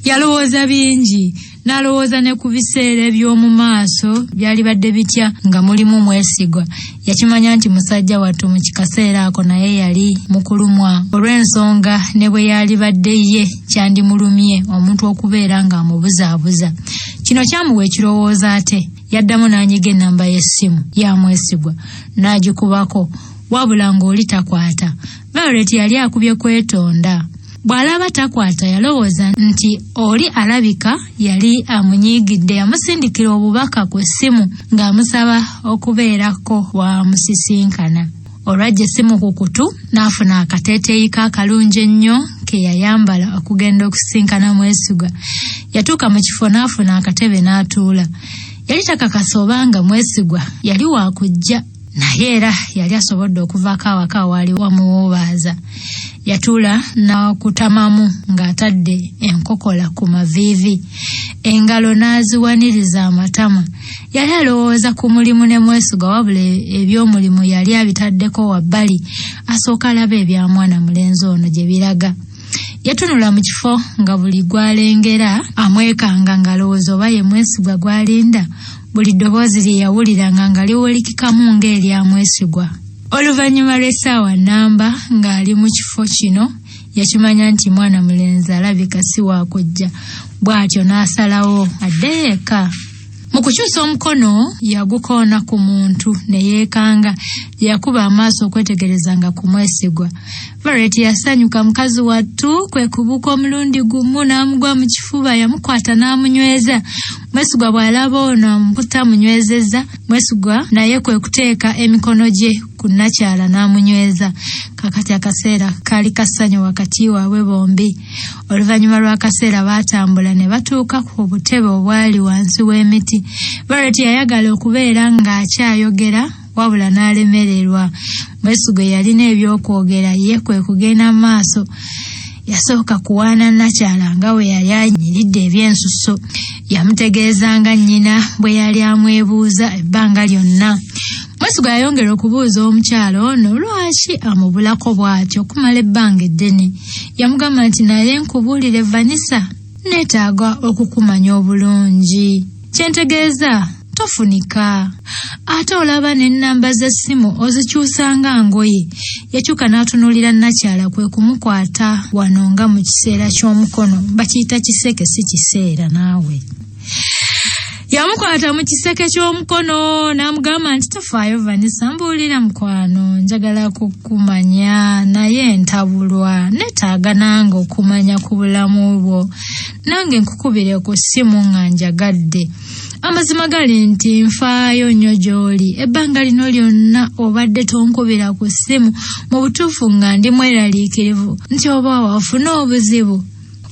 Speaker 1: Yalowooza bingi, n'alowooza ne ku biseera eby'omu maaso byalibadde bitya nga mulimu Mwesigwa. Yakimanya nti musajja wattu mu kikaseera ako naye yali mukulumwa olw'ensonga ne bwe yalibadde ye kyandimulumye omuntu okubeera ng'amubuzaabuza. Kino kyamuwa ekirowoozo ate. Yaddamu n'anyiga ennamba y'essimu ya Mwesigwa n'agikubako, wabula ng'oli takwata. Violet yali akubye kwetonda. Bw'alaba takwata, yalowooza nti oli alabika yali amunyiigidde. Yamusindikira obubaka ku ssimu ng'amusaba okubeerako wamusisinkana. Olwajja essimu ku kutu, n'afuna akateeteeyi k'akalungi ennyo ke yayambala okugenda okusisinkana Mwesigwa. Yatuuka mu kifo n'afuna akatebe n'atuula. Yali takakasa obanga Mwesigwa yali waakujja, naye era yali asobodde okuvaako awaka awaali wamuwuubaaza. Yatuula n'akutamamu ng'atadde enkokola ku maviivi. Engalo n'aziwaniriza amatama. Yali alowooza ku mulimu ne Mwesigwa, wabula eby'omulimu yali abitaddeko wabbali asooke alabe ebya mwana mulenzi ono gye biraga. Yatunula mu kifo nga buli gw'alengera amwekanga ng'alowooza oba ye Mwesigwa gw'alinda. Buli ddoboozi lye yawuliranga nga liwulikikamu ng'erya Mwesigwa. Oluvannyuma lw'essaawa nnamba ng'ali mu kifo kino, yakimanya nti mwana mulenzi alabika si waakujja, bw'atyo n'asalawo addeyo eka. Mu kukyusa omukono yagukoona ku muntu ne yeekanga, gye yakuba amaaso okwetegereza nga ku Mwesigwa. Violet yasanyuka mukazi wattu kwe kubuuka omulundi gumu n'amugwa mu kifuba, yamukwata n'amunyweza. Mwesigwa bw'alaba ono amukutte amunywezezza, Mwesigwa naye kwe kuteeka emikono gye ku nnakyala n'amunyweza. Kaakati akaseera kaali ka ssanyu wakati waabwe bombi. Oluvannyuma lw'akaseera baatambula ne batuuka ku butebe obwali wansi w'emiti. Violet yayagala okubeera ng'akyayogera wabula n'alemererwa. Mwesigwa yalina eby'okwogera ye kwe kugenda mu maaso. Yasooka kuwaana nnakyala nga bwe yali anyiridde ebyensusso. Yamutegeeza nga nnyina bwe yali amwebuuza ebbanga lyonna. Mwesigwa yayongera okubuuza omukyala ono lwaki amubulako bw'atyo okumala ebbanga eddene. Yamugamba nti naye nkubuulire Vanessa, neetaaga okukumanya obulungi. Kye ntegeeza tofunika. Ate olaba n'ennamba z'essimu ozikyusa nga ngoye. Yakyuka n'atunuulira nnakyala kwe kumukwata wano nga mu kiseera ky'omukono. Bakiyita kiseke si kiseera naawe. Yamukwata mu kiseke ky'omukono n'amugamba nti tofaayo Vanessa, mbuulira mukwano, njagala kukumanya naye ntabulwa, neetaaga nange okumanya ku bulamu bwo, nange nkukubire ku ssimu nga njagadde. Amazima gali nti nfaayo nnyo gy'oli, ebbanga lino lyonna obadde tonkubira ku ssimu, mu butuufu nga ndi mweraliikirivu nti oba wafuna obuzibu.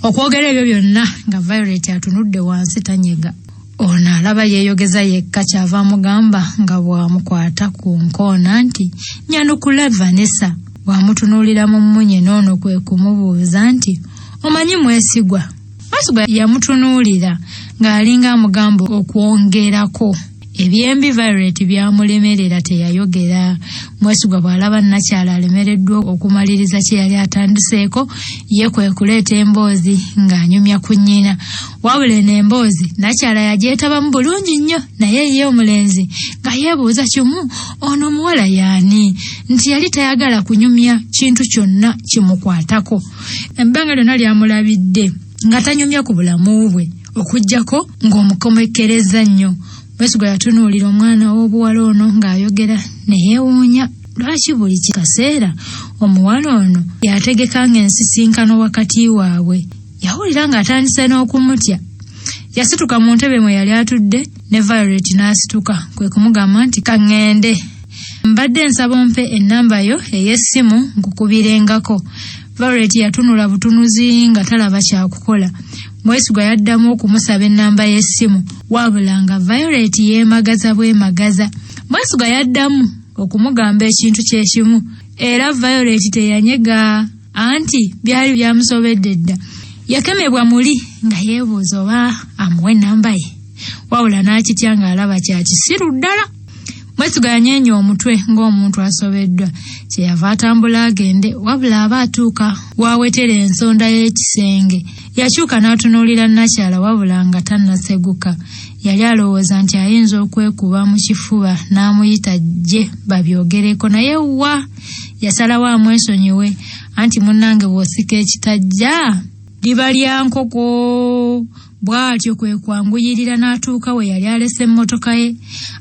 Speaker 1: Okwogera ebyo byonna nga Violet atunudde wansi tanyega. Ono alaba yeeyogeza yekka, kyava amugamba nga bw'amukwata ku nkoona nti nyanukula Vanessa. Bw'amutunuulira mu mmunye n'ono kwe kumubuuza nti omanyi Mwesigwa? Mwesigwa yamutunuulira ng'alinga amugamba okwongerako. Ebyembi Violet byamulemerera teyayogera. Mwesigwa bw'alaba nnakyala alemereddwa okumaliriza kye yali atandiseeko, ye kwe kuleeta emboozi ng'anyumya ku nnyina. Wabula eno emboozi nnakyala yagyetabamu bulungi nnyo, naye ye omulenzi nga yeebuuza kimu, ono omuwala y'ani? Nti yali tayagala kunyumya kintu kyonna kimukwatako. Ebbanga lyonna lyamulabidde nga tanyumya ku bulamu bwe okuggyako ng'omukomekkerezza nnyo. Mwesigwa yatunuulira omwana w'obuwala ono ng'ayogera ne yeewuunya lwaki buli kaseera omuwala ono yategekanga ensisinkano wakati waabwe. Yawulira ng'atandise n'okumutya. Yasituka mu ntebe mwe yali atudde ne Violet n'asituka kwe kumugamba nti ka ŋŋende. Mbadde nsaba ompe ennamba yo ey'essimu nkukubirengako. Violet yatunula butunuzi nga talaba kyakukola. Mwesigwa yaddamu okumusaba ennamba y'essimu wabula nga Violet yeemagaza bwemagaza. Mwesigwa yaddamu okumugamba ekintu kye kimu era Violet teyanyega anti byali byamusobedde dda. Yakemebwa muli nga yeebuuza oba amuwe ennamba ye wabula n'akitya ng'alaba kya kisiru ddala. Mwesigwa yanyeenya omutwe ng'omuntu asobeddwa, kyeyava atambula agende wabula aba atuuka w'awetera ensonda y'ekisenge. Yakyuka n'atunuulira nnakyala wabula nga tannaseguka. Yali alowooza nti ayinza okwekuba mu kifuba n'amuyita ajje babyogereko naye wa! Yasalawo amwesonyiwe anti munnange bw'osika ekitajja liba lya nkoko. Bw'atyo kwe kwanguyirira n'atuuka we yali alese emmotoka ye.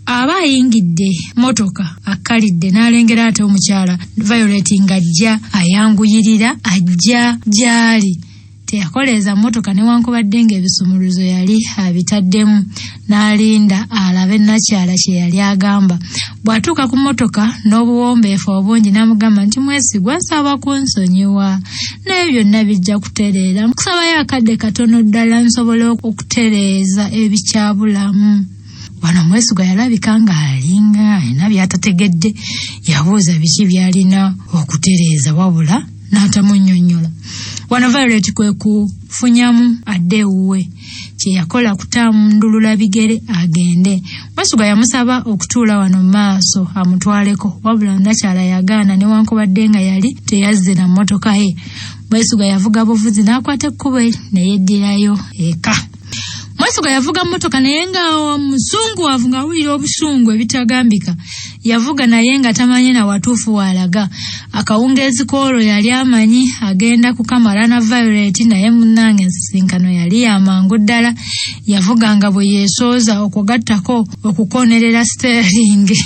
Speaker 1: Aba ayingidde mmotoka akkalidde n'alengera ate omukyala Violet ng'ajja ayanguyirira ajja gy'ali. Teyakoleeza mmotoka newankubadde ng'ebisumuluzo yali abitaddemu n'alinda alabe nnakyala kye yali agamba. Bw'atuuka ku mmotoka n'obuwombeefu obungi n'amugamba nti Mwesigwa nsaba kunsonyiwa naye byonna bijja kutereera. Nkusabayo akadde katono ddala nsobole okutereeza ebikyabulamu. Wano Mwesigwa yalabika ng'alinga alina by'atategedde, yabuuza biki by'alina okutereeza wabula n'atamunnyonnyola. Wano Violet kwe kufunyamu adde ewuwe. Kye yakola kutandulula bigere agende. Mwesigwa yamusaba okutuula wano mu maaso amutwaleko, wabula Nakyala yagaana newankubadde nga yali teyazze na mmotoka ye. Mwesigwa yavuga buvuzi n'akwata ekkubo ne yeddirayo eka. Mwesigwa yavuga mmotoka naye nga musunguwavu ng'awulira obusungu ebitagambika. Yavuga naye nga tamanyi na watuufu w'alaga. Akawungeezi k'olwo yali amanyi agenda kukamala na Violet naye munnange ensisinkano yali ya mangu ddala. Yavuga nga bwe yeesooza okugattako okukonerera siteeringi.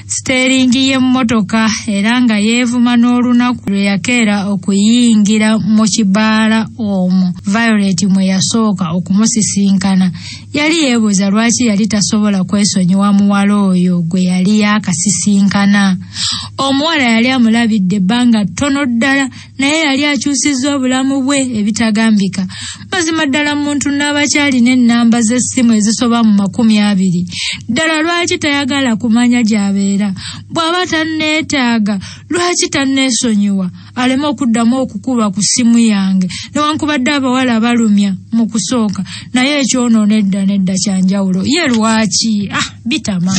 Speaker 1: Siteeringi y'emmotoka era nga yeevuma n'olunaku lwe yakeera okuyingira mu kibaala omwo Violet mwe yasooka okumusisinkana. Yali yeebuuza lwaki yali tasobola kwesonyiwa muwala oyo gwe yali yaakasisinkana. Omuwala yali amulabidde ebbanga ttono ddala naye yali akyusizza obulamu bwe ebitagambika. Mazima ddala muntu n'abakyalina ennamba z'essimu ezisoba mu 20. Ddala lwaki tayagala kumanya gy'abeera? Bw'aba tanneetaaga, lwaki tanneesonyiwa? Aleme okuddamu okukuba ku ssimu yange. Newankubadde abawala balumya mu kusooka, naye ekyonoona edda nedda kya njawulo. Ye lwaki? Ah, bitama.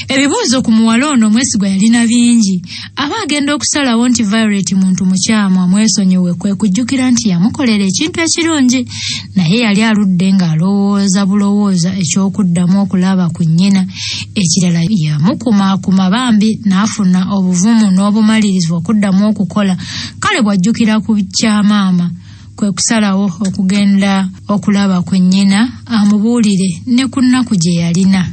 Speaker 1: Ebibuuzo ku muwala ono Mwesigwa yalina bingi. Aba agenda okusalawo nti Violet muntu mukyamu amwesonyiwe kwe kujjukira nti yamukolera ekintu ekirungi, naye yali aludde ng'alowooza bulowooza eky'okuddamu okulaba ku nnyina. Ekirala yamukumaakuma bambi n'afuna obuvumu n'obumalirivu okuddamu okukola. Kale bw'ajjukira ku kya maama kwe kusalawo okugenda okulaba ku nnyina amubuulire ne ku nnaku gye yalina.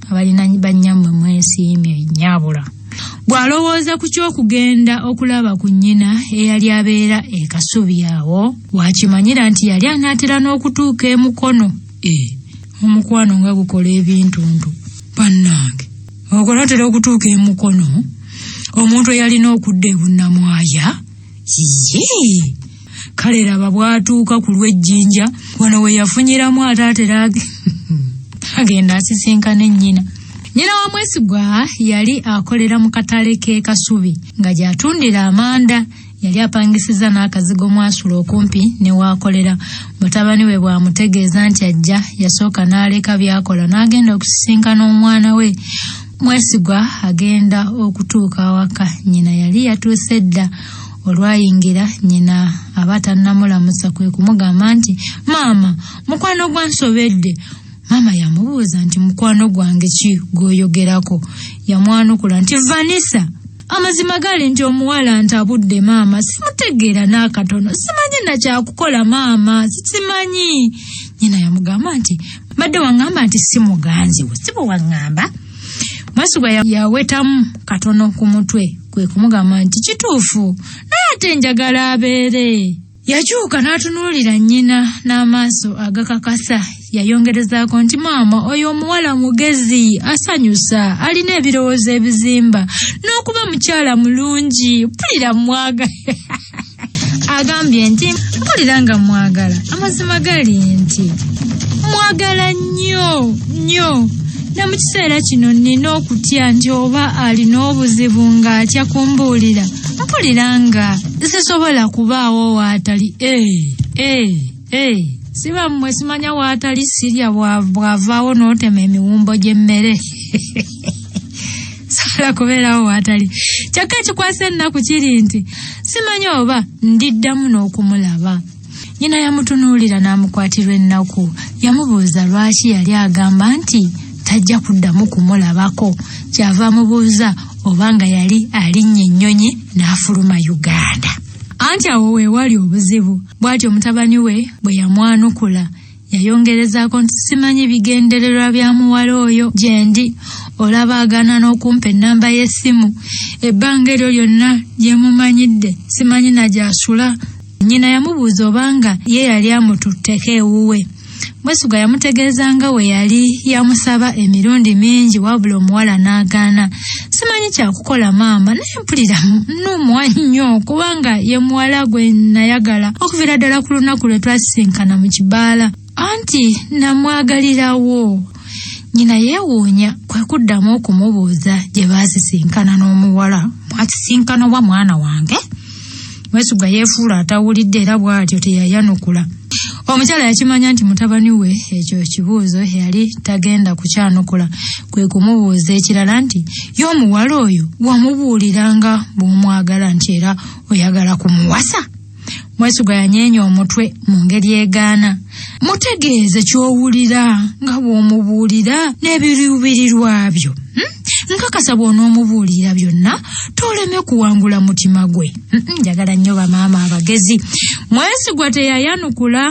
Speaker 1: Abalina bannyammwe mwesiimye nnyabula. Bw'alowooza ku ky'okugenda okulaba ku nnyina eyali abeera e Kasubi awo, w'akimanyira nti yali anaatera n'okutuuka e Mukono. Omukwano nga gukola ebintuntu. Bannange, okunaatera okutuuka e Mukono, omuntu eyalina okudda e Bunnamwaya, yee! Kale laba bw'atuuka ku lw'ejjinja, wano we yafunyiramu ate atera agenda asisinkane nnyina. Nnyina wa Mwesigwa yali akolera mu katale k'e Kasubi nga gy'atundira amanda. Yali apangisiza n'akazigo mw'asula okumpi ne w'akolera. Mutabani we bw'amutegeeza nti ajja, yasooka n'aleka by'akola n'agenda okusisinkana omwana we. Mwesigwa agenda okutuuka awaka, nnyina yali yatuuse dda. Olwayingira nnyina aba tannamulamusa kwe kumugamba nti, Maama, mukwano gwansobedde. Maama yamubuuza nti, mukwano gwange ki gw'oyogerako? Yamwanukula nti, Vanessa. Amazima gali nti omuwala ntabudde maama, simutegeera n'akatono, simanyi na kyakukola maama, sikimanyi. Nnyina yamugamba nti, mbadde waŋŋamba nti si muganzi wo, si bwe waŋŋamba? Mwesigwa yawetamu katono ku mutwe kwe kumugamba nti kituufu, naye ate njagala abeere. Yakyuka n'atunuulira nnyina n'amaaso agakakasa. Yayongerezaako nti maama oyo omuwala mugezi, asanyusa, alina ebirowoozo ebizimba, n'okuba mukyala mulungi, mpulira mwagala. Agambye nti mpulira nga mwagala. Amazima gali nti mwagala nnyo nnyo. Ne mu kiseera kino nnina okutya nti oba alina obuzibu ng'atya kumbuulira. Mpulira nga sisobola kubaawo waatali. Siba mmwe simanya waatali sirya bw'avaawo n'otema emiwumbo gy'emmere. Sobola kubeerawo waatali. Kyokka ekikwasa ennaku kiri nti simanyi oba ndiddamu n'okumulaba. Nnyina yamutunuulira n'amukwatirwa ennaku. Yamubuuza lwaki yali agamba nti tajja kuddamu kumulabako. Ky'ava amubuuza oba nga yali alinnya ennyonyi n'afuluma Uganda. Anti awo we wali obuzibu. Bw'atyo mutabani we bwe yamwanukula. Yayongerezaako nti simanyi bigendererwa bya muwala oyo gye ndi. Olaba agaana n'okumpa ennamba y'essimu. Ebbanga eryo lyonna gye mumanyidde simanyi na gy'asula. Nnyina yamubuuza obanga ye yali amututteko ewuwe. Mwesigwa yamutegeeza nga we yali yamusaba emirundi mingi wabula omuwala n'agaana. Simanyi kyakukola maama, naye mpulira nnumwa nnyo kubanga ye muwala gwe nayagala okuviira ddala ku lunaku lwe twasisinkana mu kibaala. Anti namwagalirawo. Nnyina yeewuunya kwe kuddamu okumubuuza gye baasisinkana n'omuwala. Mwasisinkana wa mwana wange? Mwesigwa yeefuula atawulidde era bw'atyo teyayanukula. Omukyala yakimanya nti mutabani we ekyo ekibuuzo yali tagenda kukyanukula, kwe kumubuuza ekirala nti, ye omuwala oyo wamubuulira nga bw'omwagala nti era oyagala kumuwasa? Mwesigwa yanyeenya omutwe mu ngeri egaana. Mutegeeze ky'owulira nga bw'omubuulira n'ebiruubirirwa byo. Nkakasa bw'onoomubuulira byonna toleme kuwangula mutima gwe. Njagala nnyo bamaama abagezi. Mwesigwa teyayanukula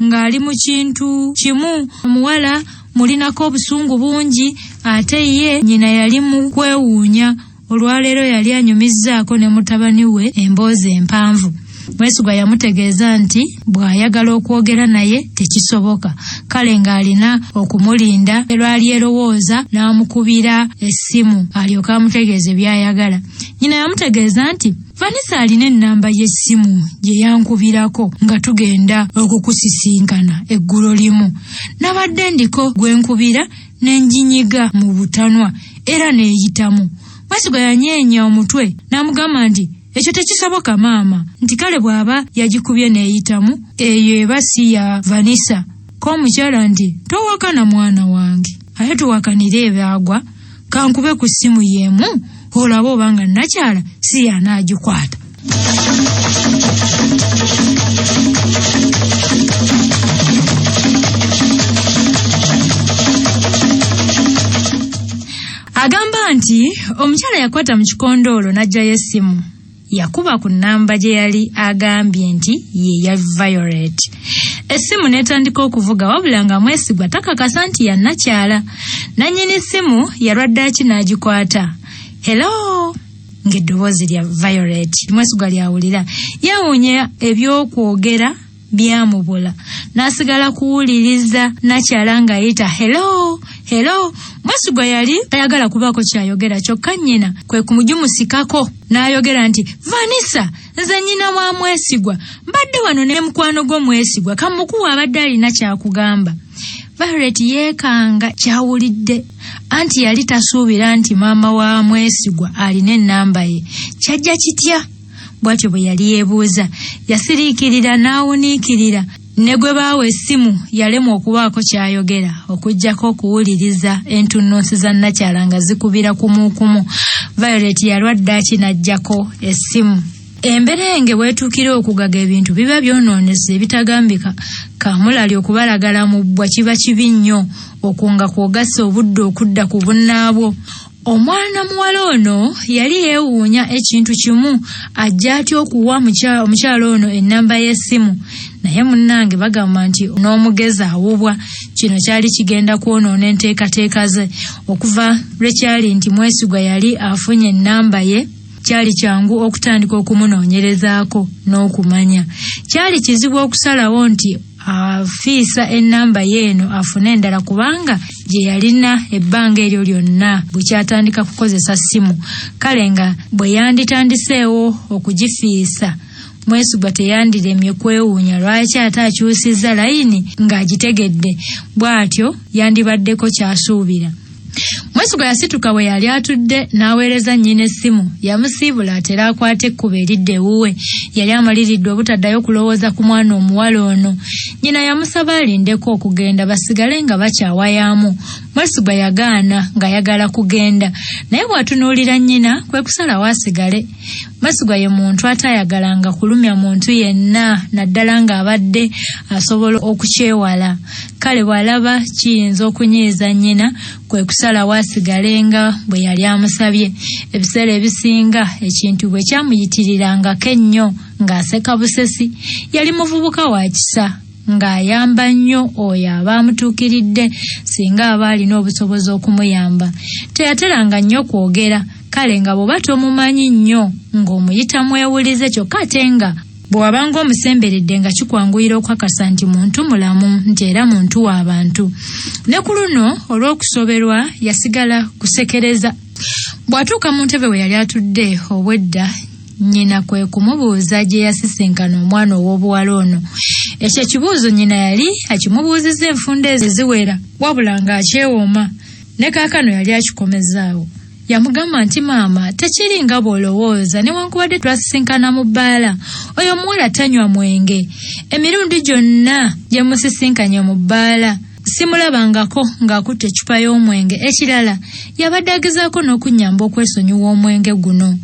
Speaker 1: ng'ali mu kintu kimu. Omuwala mulinako obusungu bungi, ate ye nnyina yali mu kwewuunya. Olwaleero yali anyumizzaako ne mutabani we emboozi empanvu. Mwesigwa yamutegeeza nti bw'ayagala okwogera naye tekisoboka, kale ng'alina okumulinda lwali erowooza n'amukubira essimu alyoke amutegeeze by'ayagala. Nnyina yamutegeeza nti Vanessa alina ennamba y'essimu gye yankubirako nga tugenda okukusisinkana eggulo limu. Nabadde ndiko gwe nkubira ne nginyiga mu butanwa era neeyitamu. Mwesigwa yanyeenya omutwe n'amugamba nti ekyo tekisoboka maama, nti kale bw'aba yagikubye n'eyitamu eyo eba si ya Vanessa. Ko omukyala nti towakana mwana wange, aye tuwakanire ebyagwa, kankube ku ssimu y'emu olabe obanga nnakyala si y'anaagikwata. Agamba nti omukyala yakwata mu kikondoolo n'aggyayo essimu. Yakuba ku nnamba gye yali agambye nti ye ya Violet. Essimu n'etandika okuvuga wabula nga Mwesigwa takakasa nti ya nnakyala. Nannyini ssimu yalwadde ki n'agikwata. Hello! Ng'eddoboozi lya Violet Mwesigwa lyawulira. Yeewuunya eby'okwogera byamubula n'asigala kuwuliriza nakyala ng'ayita hello hello. Mwesigwa yali tayagala kubaako kyayogera, kyokka nnyina kwe kumugimusikako n'ayogera nti Vanessa, nze nnyina wa Mwesigwa, mbadde wano ne mukwano gwo Mwesigwa, kamukuwa abadde alina kyakugamba. Violet yeekanga kyawulidde, anti yali tasuubira nti maama wa Mwesigwa alina ennamba ye. Kyajja kitya? Bw'atyo bwe yali yeebuuza. Yasiriikirira n'awuniikirira. Ne gwe baawa essimu yalemwa okubaako ky'ayogera okuggyako okuwuliriza entunnunsi za nnakyala nga zikubira kumuukumu. Violet yalwa ddaaki n'aggyako essimu. Emberenge bw'etuukira okugaga ebintu biba byonoonese ebitagambika. Kaamulali okubalagala mu bbwa kiba kibi nnyo, okwo nga kw'ogasse obudde okudda ku bunnaabwo. Omwana muwala ono yali yeewuunya ekintu kimu, ajja atya okuwa omukyala ono ennamba y'essimu. Naye munnange bagamba nti n'omugezi awubwa. Kino kyali kigenda kwonoona enteekateeka ze. Okuva lwe kyali nti Mwesigwa yali afunye ennamba ye, kyali kyangu okutandika okumunoonyerezaako n'okumanya. Kyali kizibu okusalawo nti afiisa ennamba ye eno afune endala, kubanga gye yalina ebbanga eryo lyonna bukyatandika kukozesa ssimu. Kale nga bwe yanditandiseewo okugifiisa, Mwesigwa teyandiremye kwewuunya lwaki ate akyusizza layini ng'agitegedde. Bw'atyo yandibaddeko ky'asuubira. Mwesigwa yasituka we yali atudde n'aweereza nnyina essimu. Yamusiibula atera akwate ekkubo eridda ewuwe. Yali amaliridde obutaddayo kulowooza ku mwana omuwala ono. Nnyina yamusaba alindeko okugenda basigale nga bakyawayaamu. Mwesigwa yagaana ng'ayagala kugenda, naye bw'atunuulira nnyina kwe kusalawo asigale. Mwesigwa ye muntu atayagalanga kulumya muntu yenna, naddala ng'abadde asobola okukyewala. Kale bw'alaba kiyinza okunyiiza nnyina kwe kusalawo asigale nga bwe yali amusabye. Ebiseera ebisinga ekintu bwe kyamuyitirirangako ennyo ng'aseka busesi. Yali muvubuka wa kisa, ng'ayamba nnyo oyo aba amutuukiridde singa aba alina obusobozi okumuyamba. Teyateranga nnyo kwogera, kale nga bw'oba tomumanyi nnyo ng'omuyita mwewulize, kyokka ate nga bw'wabanga omusemberedde nga kikwanguyira okukakasa nti muntu mulamu, nti era muntu w'abantu. Ne ku luno olw'okusoberwa yasigala kusekereza. Bw'atuuka mu ntebe we yali atudde obwedda, nnyina kwe kumubuuza gye yasisinkana omwana ow'obuwala ono. Ekyo ekibuuzo nnyina yali akimubuuzizza enfunda eziwera, wabula ng'akyewooma. Ne kaakano yali akikomezaawo. Yamugamba nti, maama, tekiri nga bw'olowooza, newankubadde twasisinkana mu bbaala, oyo omuwala tanywa mwenge. Emirundi gyonna gye musisinkanye mu bbaala simulabangako ng'akutte eccupa y'omwenge. Ekirala, yabadde agezaako n'okunnyamba okwesonyiwa omwenge guno.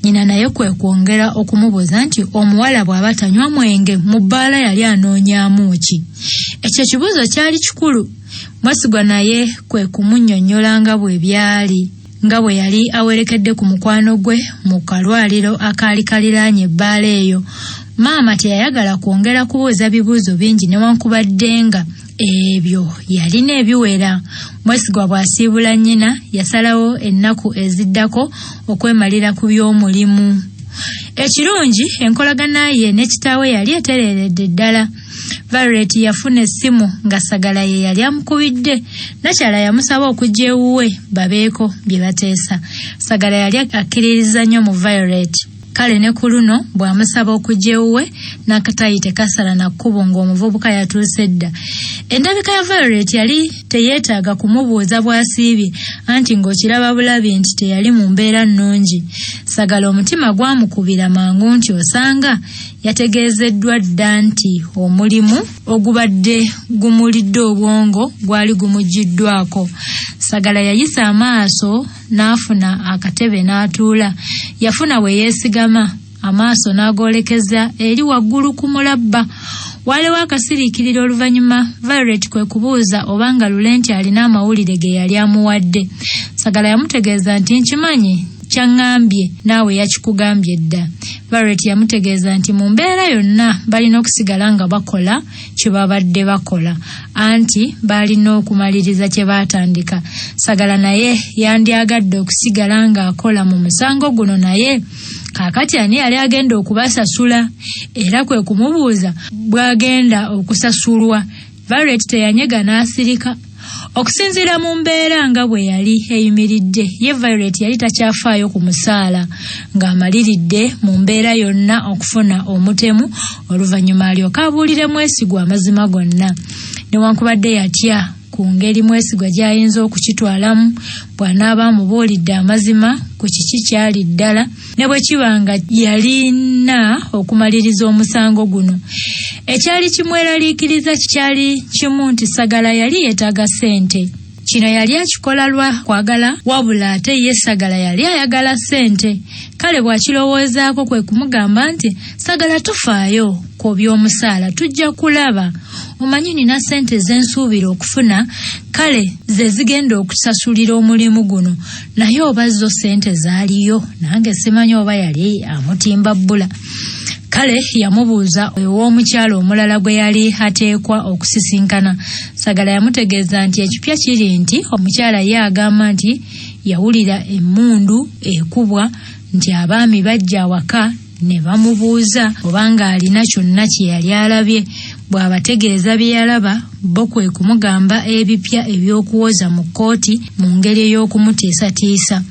Speaker 1: Nnyina naye kwe kwongera okumubuuza nti omuwala bw'aba tanywa mwenge mu bbaala yali anoonyaamu ki? Ekyo ekibuuzo kyali kikulu. Mwesigwa naye kwe kumunnyonnyola nga bwe byali, nga bwe yali awerekedde ku mukwano gwe mu kalwaliro akaali kaliraanye ebbaala eyo. Maama teyayagala kwongera kubuuza bibuuzo bingi newankubadde nga ebyo yalina ebiwera. Mwesigwa bw'asiibula nnyina, yasalawo ennaku eziddako okwemalira ku by'omulimu. Ekirungi, enkolagana ye ne kitaawe yali etereeredde ddala. Violet yafuna essimu nga Sagala ye yali amukubidde. Nakyala yamusaba okujja ewuwe babeeko bye bateesa. Sagala yali akkiririza nnyo mu Violet. Kale ne ku luno bw'amusaba okujja ewuwe, n'akatayi tekasala na kkubo ng'omuvubuka yatuuse dda. Endabika ya Violet yali teyeetaaga kumubuuza bw'asiibye, anti ng'okiraba bulabi nti teyali mu mbeera nnungi. Sagala omutima gwamukubira mangu nti osanga yategeezeddwa dda nti omulimu ogubadde gumulidde obwongo gwali gumuggiddwako. Sagala yayisa amaaso n'afuna akatebe n'atuula. Yafuna we yeesigama, amaaso n'agoolekeza eri waggulu ku mulabba. Waaliwo akasiriikiriro oluvannyuma Violet kwe kubuuza obanga Lulenti alina amawulire ge yali amuwadde. Sagala yamutegeeza nti nkimanyi kyaŋŋambye naawe yakikugambye dda. Violet yamutegeeza nti mu mbeera yonna balina okusigala nga bakola kye babadde bakola, anti baalina okumaliriza kye baatandika. Sagala naye yandyagadde okusigala ng'akola mu musango guno, naye kaakati ani yali agenda okubasasula? Era kwe kumubuuza bw'agenda okusasulwa. Violet teyanyega n'asirika. Okusinziira mu mbeera nga bwe yali eyimiridde, ye Violet yali takyafaayo ku musaala, ng'amaliridde mu mbeera yonna okufuna omutemu, oluvannyuma alyoke abuulire Mwesigwa amazima gonna. Newankubadde yatya ku ngeri Mwesigwa gy'ayinza okukitwalamu bw'anaaba amubuulidde amazima ku kiki kyali ddala, ne bwe kiba nga yalina okumaliriza omusango guno. Ekyali kimweraliikiriza kyali kimu nti Sagala yali yeetaaga ssente. Kino yali akikola lwa kwagala, wabula ate ye Sagala yali ayagala ssente. Kale bw'akirowoozaako kwe kumugamba nti Sagala tofaayo ku by'omusaala, tujja kulaba. Omanyi nina ssente ze nsuubira okufuna, kale ze zigenda okusasulira omulimu guno. Naye oba zo ssente zaaliyo, nange simanyi oba yali amutimba bbula. Kale yamubuuza ew'omukyala omulala gwe yali ateekwa okusisinkana. Sagala yamutegeeza nti ekipya kiri nti omukyala ye agamba nti yawulira emmundu ekubwa, nti abaami bajja awaka ne bamubuuza obanga alina kyonna kye yali alabye. Bw'abategeeza bye yalaba, bo kwe kumugamba ebipya eby'okuwoza mu kkooti mu ngeri ey'okumutiisatiisa.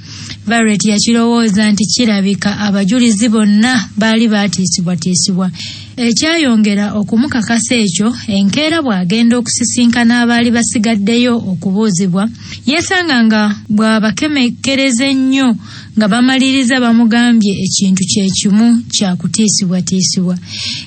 Speaker 1: Violet yakirowooza nti kirabika abajulizi bonna baali baatiisibwatiisibwa. Ekyayongera okumukakasa ekyo, enkeera bw'agenda okusisinkana abaali basigaddeyo okubuuzibwa, yeesanga nga bw'abakemekereza ennyo nga bamaliriza bamugambye ekintu kye kimu kya kutiisibwatiisibwa.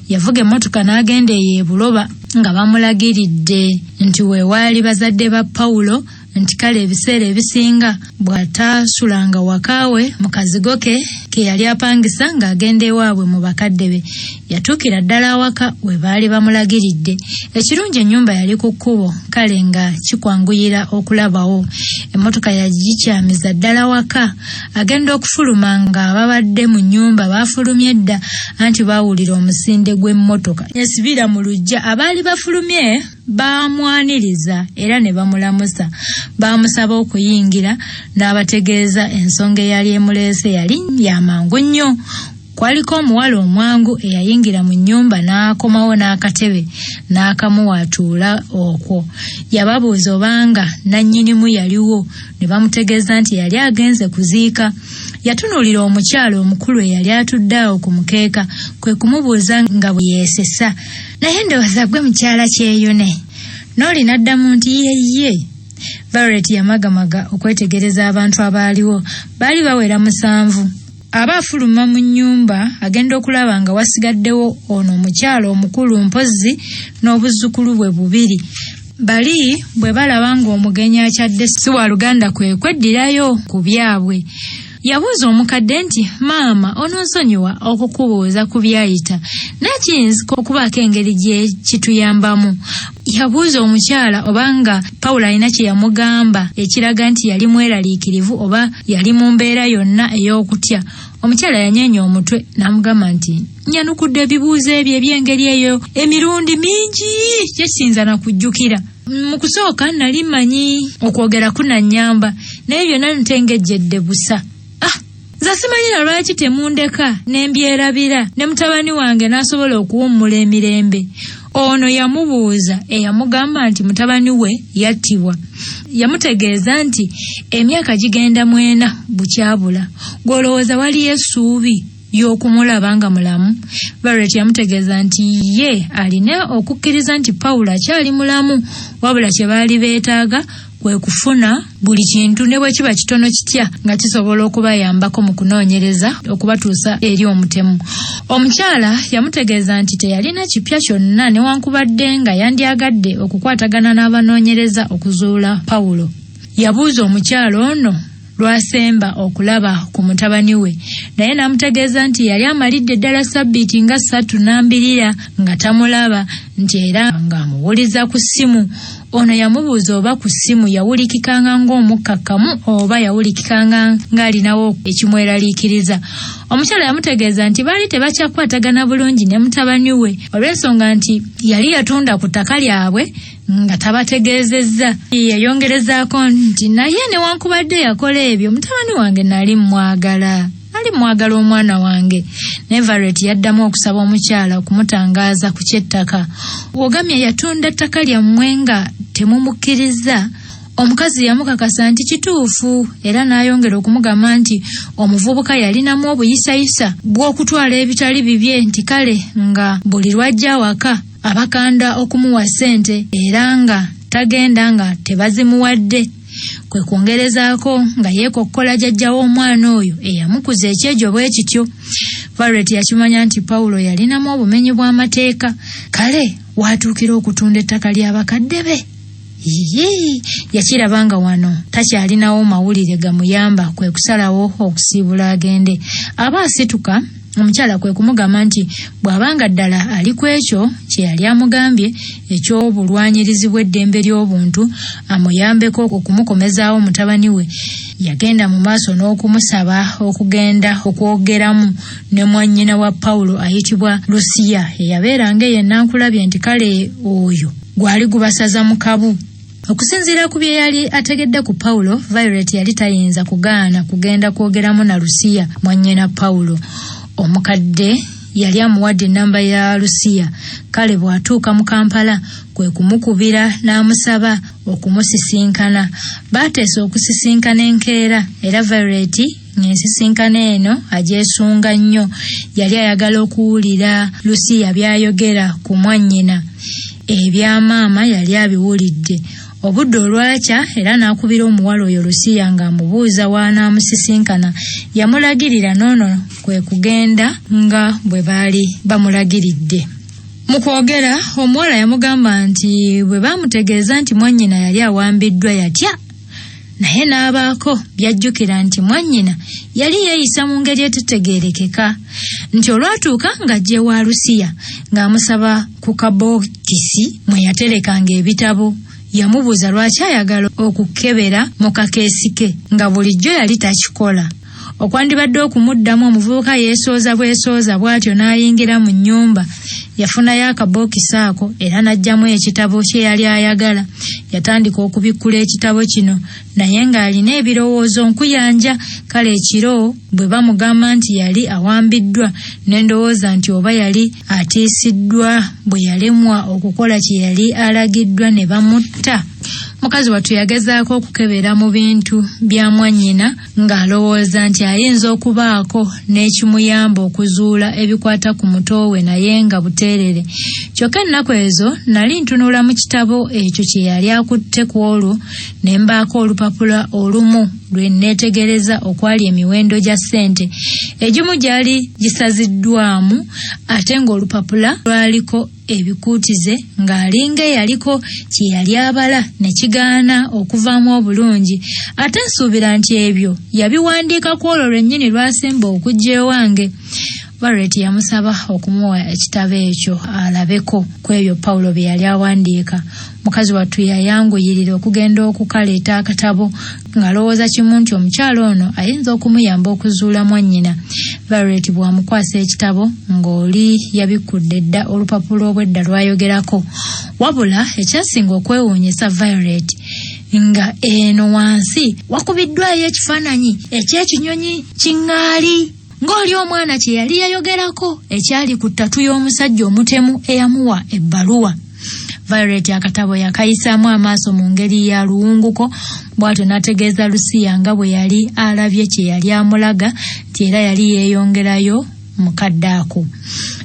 Speaker 1: Yavuga emmotoka n'agenda eyo e Buloba nga bamulagiridde nti weewaali bazadde ba Pawulo, nti kale ebiseera ebisinga bw'ataasulanga wakaawe mu kazigo ke ke yali apangisa ng'agenda ewaabwe mu bakadde be. Yatuukira ddala awaka we baali bamulagiridde. Ekirungi ennyumba yali ku kkubo, kale nga kikwanguyira okulabawo. Emmotoka yagikyamiza ddala waka. Agenda okufuluma ng'ababadde mu nnyumba baafulumye dda, anti baawulira omusinde gw'emmotoka esibira mu luggya. Abaali bafulumye baamwaniriza era ne bamulamusa. Baamusaba okuyingira n'abategeeza ensonga eyali emuleese yali ya mangu nnyo. Kwaliko omuwala omwangu eyayingira mu nnyumba n'akomawo n'akatebe n'akamuwa atuula okwo. Yababuuza obanga nannyinimu yaliwo, ne bamutegeeza nti yali agenze kuziika. Yatunuulira omukyala omukulu eyali atudde awo ku mukeeka, kwe kumubuuza nga bwe yeesesa, naye ndowooza gwe mukyala Kyeyune. N'oli n'addamu nti ye ye. Violet yamagamaga okwetegereza abantu abaaliwo. Baali bawera 7. Aba afuluma mu nnyumba agenda okulaba nga wasigaddewo ono omukyala omukulu mpozzi n'obuzzukulu bwe 2. Bali bwe balaba ng'omugenyi akyadde si wa luganda kwe kweddirayo ku byabwe. Yabuuza omukadde nti, maama ononsonyiwa okukubuuza ku byayita, naye kiyinzika okubaako engeri gye kituyambamu. Yabuuza omukyala obanga Pawulo alina kye yamugamba ekiraga nti yali mweraliikirivu oba yali mu mbeera yonna ey'okutya. Omukyala yanyeenya omutwe n'amugamba nti, nyanukudde ebibuuzo ebyo eby'engeri eyo emirundi mingi kye siyinza na kujjukira. Mu kusooka nali mmanyi okwogera kunannyamba, naye byonna ntengejjedde busa. Nze simanyi na lwaki temundeka ne mbyerabira ne mutabani wange n'asobola okuwummula emirembe. Ono yamubuuza eyamugamba nti mutabani we yattibwa. Yamutegeeza nti emyaka gigenda 4 bukyabula. Gw'olowooza waliyo essuubi y'okumulaba nga mulamu? Violet yamutegeeza nti ye alina okukkiriza nti Pawulo akyali mulamu, wabula kye baali beetaaga kwe kufuna buli kintu ne bwe kiba kitono kitya nga kisobola okubayambako mu kunoonyereza okubatuusa eri omutemu. Omukyala yamutegeeza nti teyalina kipya kyonna newankubadde nga yandyagadde okukwatagana n'abanoonyereza okuzuula Pawulo. Yabuuza omukyala ono lwasemba okulaba ku mutabani we, naye n'amutegeeza nti yali amalidde ddala sabbiiti nga 3 n'ambirira nga tamulaba, nti era ng'amuwuliza ku ssimu. Ono yamubuuza oba ku ssimu yawulikikanga ng'omukkakkamu oba yawulikikanga ng'alinawo ekimweraliikiriza. Omukyala yamutegeeza nti baali tebakyakwatagana bulungi ne mutabani we olw'ensonga nti yali yatunda ku ttaka lyabwe nga tabategeezezza. Yayongerezaako nti naye newankubadde yakola ebyo, mutabani wange nali mmwagala. Nali mmwagala omwana wange. Ne Violet yaddamu okusaba omukyala okumutangaaza ku ky'ettaka. Ogamye yatunda ettaka lyammwe nga temumukkiriza. Omukazi yamukakasa nti kituufu, era n'ayongera okumugamba nti omuvubuka yalinamu obuyisayisa bw'okutwala ebitali bibye, nti kale nga buli lw'ajja awaka abakanda okumuwa ssente era nga tagenda nga tebazimuwadde. Kwe kwongerezaako nga yeekokkola jjajja w'omwana oyo eyamukuza ekyejo bwe kityo. Violet yakimanya nti Pawulo yalinamu obumenyi bw'amateeka, kale waatuukira okutunda ettaka ly'abakadde be. Yii, yakiraba nga wano takyalinawo mawulire gamuyamba, kwe kusalawo okusiibula agende. Aba asituka, omukyala kwe kumugamba nti bw'abanga ddala ali ku ekyo kye yali amugambye eky'obulwanyirizi bw'eddembe ly'obuntu, amuyambeko okumukomezaawo mutabani we. Yagenda mu maaso n'okumusaba okugenda okwogeramu ne mwannyina wa Pawulo ayitibwa Lusiya, eyabeeranga eyo Nankulabye, nti kale oyo gwali gubasaza mu kabu. Okusinziira ku bye yali ategedde ku Pawulo, Violet yali tayinza kugaana kugenda kwogeramu na Lusiya mwannyina Pawulo. Omukadde yali amuwadde ennamba ya Lusiya, kale bw'atuuka mu Kampala kwe kumukubira n'amusaba okumusisinkana. Baateesa okusisinkana enkeera, era Violet ng'ensisinkano eno agyesunga nnyo. Yali ayagala okuwulira Lusiya by'ayogera ku mwannyina. Ebya maama yali abiwulidde. Obudde olwakya era n'akubira omuwala oyo Lusiya ng'amubuuza w'anaamusisinkana. Yamulagirira n'ono kwe kugenda nga bwe baali bamulagiridde. Mu kwogera, omuwala yamugamba nti bwe baamutegeeza nti mwannyina yali awambiddwa yatya, naye n'abaako by'ajjukira nti mwannyina yali yeeyisa mu ngeri etetegeerekeka, nti olwatuuka ng'ajja ewa Lusiya ng'amusaba ku kabookisi mwe yaterekanga ebitabo. Yamubuuza lwaki ayagala okukebera mu kakeesi ke nga bulijjo yali takikola. Okwandibadde okumuddamu, omuvubuka yeesooza bwesooza bw'atyo n'ayingira mu nnyumba. Yafunayo akabookisi ako era n'aggyamu ekitabo kye yali ayagala. Yatandika okubikkula ekitabo kino naye ng'alina ebirowoozo nkuyanja. Kale ekiro bwe bamugamba nti yali awambiddwa, ne ndowooza nti oba yali atiisiddwa bwe yalemwa okukola kye yali alagiddwa ne bamutta. Mukazi wattu yagezaako okukebera mu bintu bya mwannyina ng'alowooza nti ayinza okubaako n'ekimuyamba okuzuula ebikwata ku muto we naye nga buteerere. Kyokka ennaku ezo nali ntunula mu kitabo ekyo kye yali akutte ku olwo ne mbaako olupapula olumu lwe neetegereza okwali emiwendo gya ssente. Egimu gyali gisaziddwamu ate ng'olupapula lwaliko ebikuutize ng'alinga eyaliko kye yali abala ne kigaana okuvaamu obulungi. Ate nsuubira nti ebyo yabiwandiika ku olwo lwennyini lw'asemba okujja ewange. Violet yamusaba okumuwa ekitabo ekyo alabeko ku ebyo Pawulo bye yali awandiika. Mukazi wattu yayanguyirira okugenda okukaleeta akatabo ng'alowooza kimu nti omukyala ono ayinza okumuyamba okuzuula mwannyina. Violet bw'amukwasa ekitabo ng'oli yabikkudde dda olupapula obwedda lw'ayogerako. Wabula ekyasinga okwewuunyisa Violet nga eno wansi wakubiddwayo ekifaananyi eky'ekinyonyi kiŋŋaali ng'oli omwana kye yali yayogerako ekyali ku ttatu y'omusajja omutemu eyamuwa ebbaluwa. Violet akatabo yakayisaamu amaaso mu ngeri ya luwunguko bw'atyo n'ategeeza Lucia nga bwe yali alabye kye yali amulaga nti era yali yeeyongerayo mu kadde ako.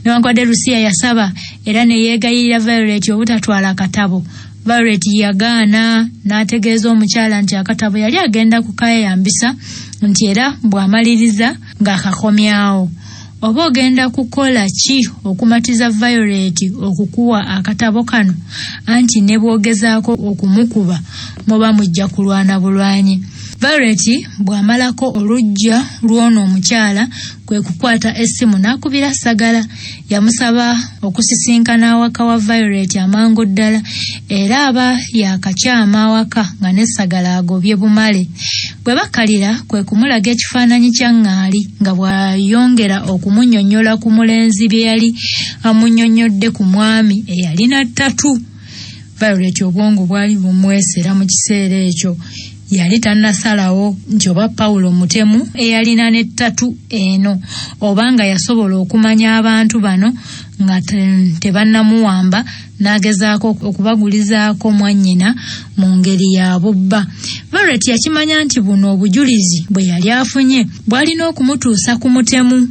Speaker 1: Newankubadde Lucia yasaba era ne yeegayirira Violet obutatwala katabo, Violet yagaana n'ategeeza omukyala nti akatabo yali agenda kukayambisa nti era bw'amaliriza ng'akakomyawo. Oba ogenda kukola ki okumatiza Violet okukuwa akatabo kano? Anti ne bw'ogezaako okumukuba muba mujja kulwana bulwanyi. Violet bw'amalako oluggya lw'ono omukyala kwe kukwata essimu n'akubira Sagala. Yamusaba okusisinkana awaka wa Violet amangu ddala era aba yaakakyama awaka nga ne Sagala agobye bumale. Bwe bakkalira kwe kumulaga ekifaananyi kya ŋŋaali nga bw'ayongera okumunnyonnyola ku mulenzi bye yali amunnyonnyodde ku mwami eyalina ttatu. Violet obwongo bwali bumwesera mu kiseera ekyo. Yali tannasalawo nti oba Pawulo mutemu eyalina n'ettatu eno oba nga yasobola okumanya abantu bano nga tebannamuwamba n'agezaako okubagulizaako mwannyina mu ngeri ya bubba. Violet yakimanya nti buno obujulizi bwe yali afunye bwalina okumutuusa ku mutemu.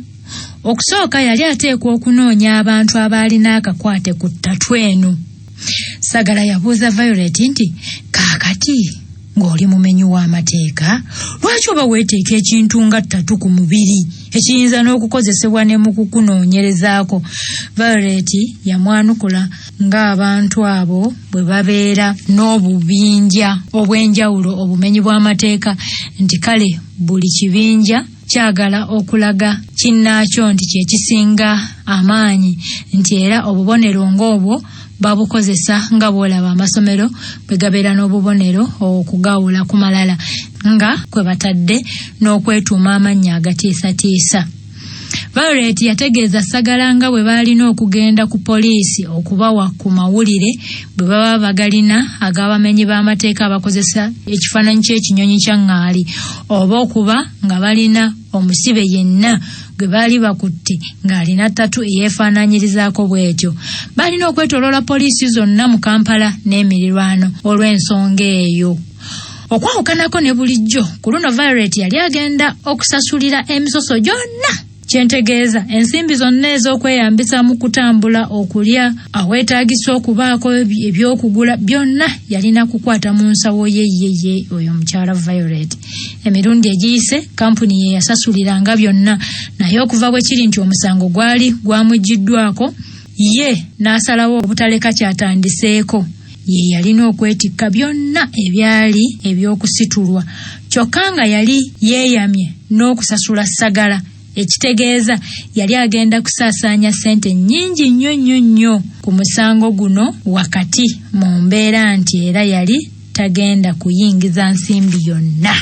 Speaker 1: Okusooka yali ateekwa okunoonya abantu abaalina akakwate ku ttatu eno. Sagala yabuuza Violet nti, kaakati ng'oli mumenyi w'amateeka, lwaki oba weeteeka ekintu nga ttatu ku mubiri ekiyinza n'okukozesebwa ne mu kukunoonyerezaako? Violet yamwanukula ng'abantu abo bwe babeera n'obubinja obw'enjawulo obumenyi bw'amateeka nti kale buli kibinja kyagala okulaga kinnaakyo nti kye kisinga amaanyi nti era obubonero ng'obwo babukozesa nga bw'olaba amasomero bwe gabeera n'obubonero okugawula ku malala nga kwe batadde n'okwetuuma amannya agatiisatiisa. Violet yategeeza Sagala nga bwe baalina okugenda ku poliisi okubawa ku mawulire bwe baba bagalina ag'abamenyi b'amateeka abakozesa ekifaananyi ky'ekinyonyi kya ŋŋaali oba okuba nga balina omusibe yenna gwe baali bakutte ng'alina ttatu eyeefaanaanyirizaako bw'etyo. Baalina okwetooloola poliisi zonna mu Kampala n'emirirwano olw'ensonga eyo. Okwawukanako ne bulijjo, ku luno Violet yali agenda okusasulira emisoso gyonna. Kyentegeeza ensimbi zonna ez'okweyambisa mu kutambula, okulya, aweetaagisa okubaako eby'okugula byonna yalina kukwata mu nsawo ye ye ye oyo omukyala Violet. Emirundi egiyise kampuni ye yasasuliranga byonna naye okuva bwe kiri nti omusango gwali gwamuggiddwako ye n'asalawo obutaleka kyatandiseeko. Ye yalina okwetikka byonna ebyali eby'okusitulwa kyokka nga yali yeeyamye n'okusasula Sagala. Ekitegeeza yali agenda kusaasaanya ssente nnyingi nnyo nnyo nnyo ku musango guno wakati mu mbeera nti era yali tagenda kuyingiza nsimbi yonna.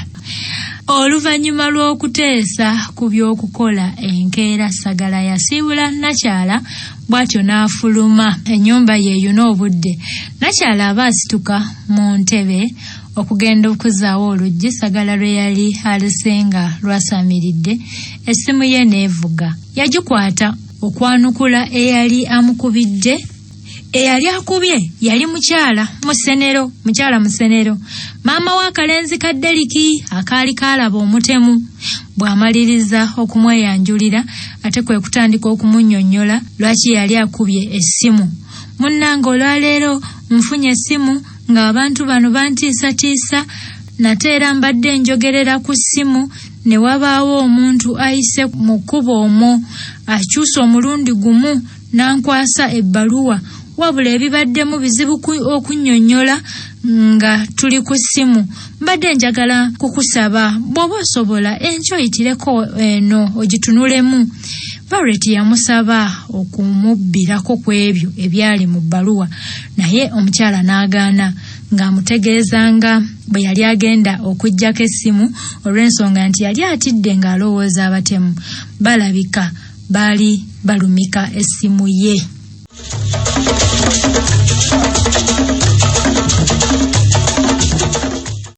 Speaker 1: Oluvannyuma lw'okuteesa ku by'okukola enkeera, Sagala yasiibula Nakyala bw'atyo n'afuluma ennyumba ye eyune obudde. Nakyala aba asituka mu ntebe okugenda okuzzaawo oluggi Sagala lwe yali alese nga lwasamiridde, essimu ye n'evuga. Yagikwata okwanukula eyali amukubidde Eyali akubye yali mukyala Musenero, mukyala Musenero, maama w'akalenzi ka Deriki akaali kaalaba omutemu. Bw'amaliriza okumweyanjulira ate kwe kutandika okumunnyonnyola lwaki yali akubye essimu. Munnange olwaleero nfunye essimu ng'abantu bano bantiisatiisa, nate era mbadde njogerera ku ssimu ne wabaawo omuntu ayise mu kkubo omwo akyusa omulundi gumu n'ankwasa ebbaluwa, wabula ebibaddemu bizibu okunnyonnyola nga tuli ku ssimu. Mbadde njagala kukusaba bw'oba osobola enkya oyitireko eno ogitunulemu. Violet yamusaba okumubbirako ku ebyo ebyali mu bbaluwa, naye omukyala n'agaana ng'amutegeeza nga bwe yali agenda okuggyako essimu olw'ensonga nti yali atidde ng'alowooza abatemu balabika baali balumika essimu ye.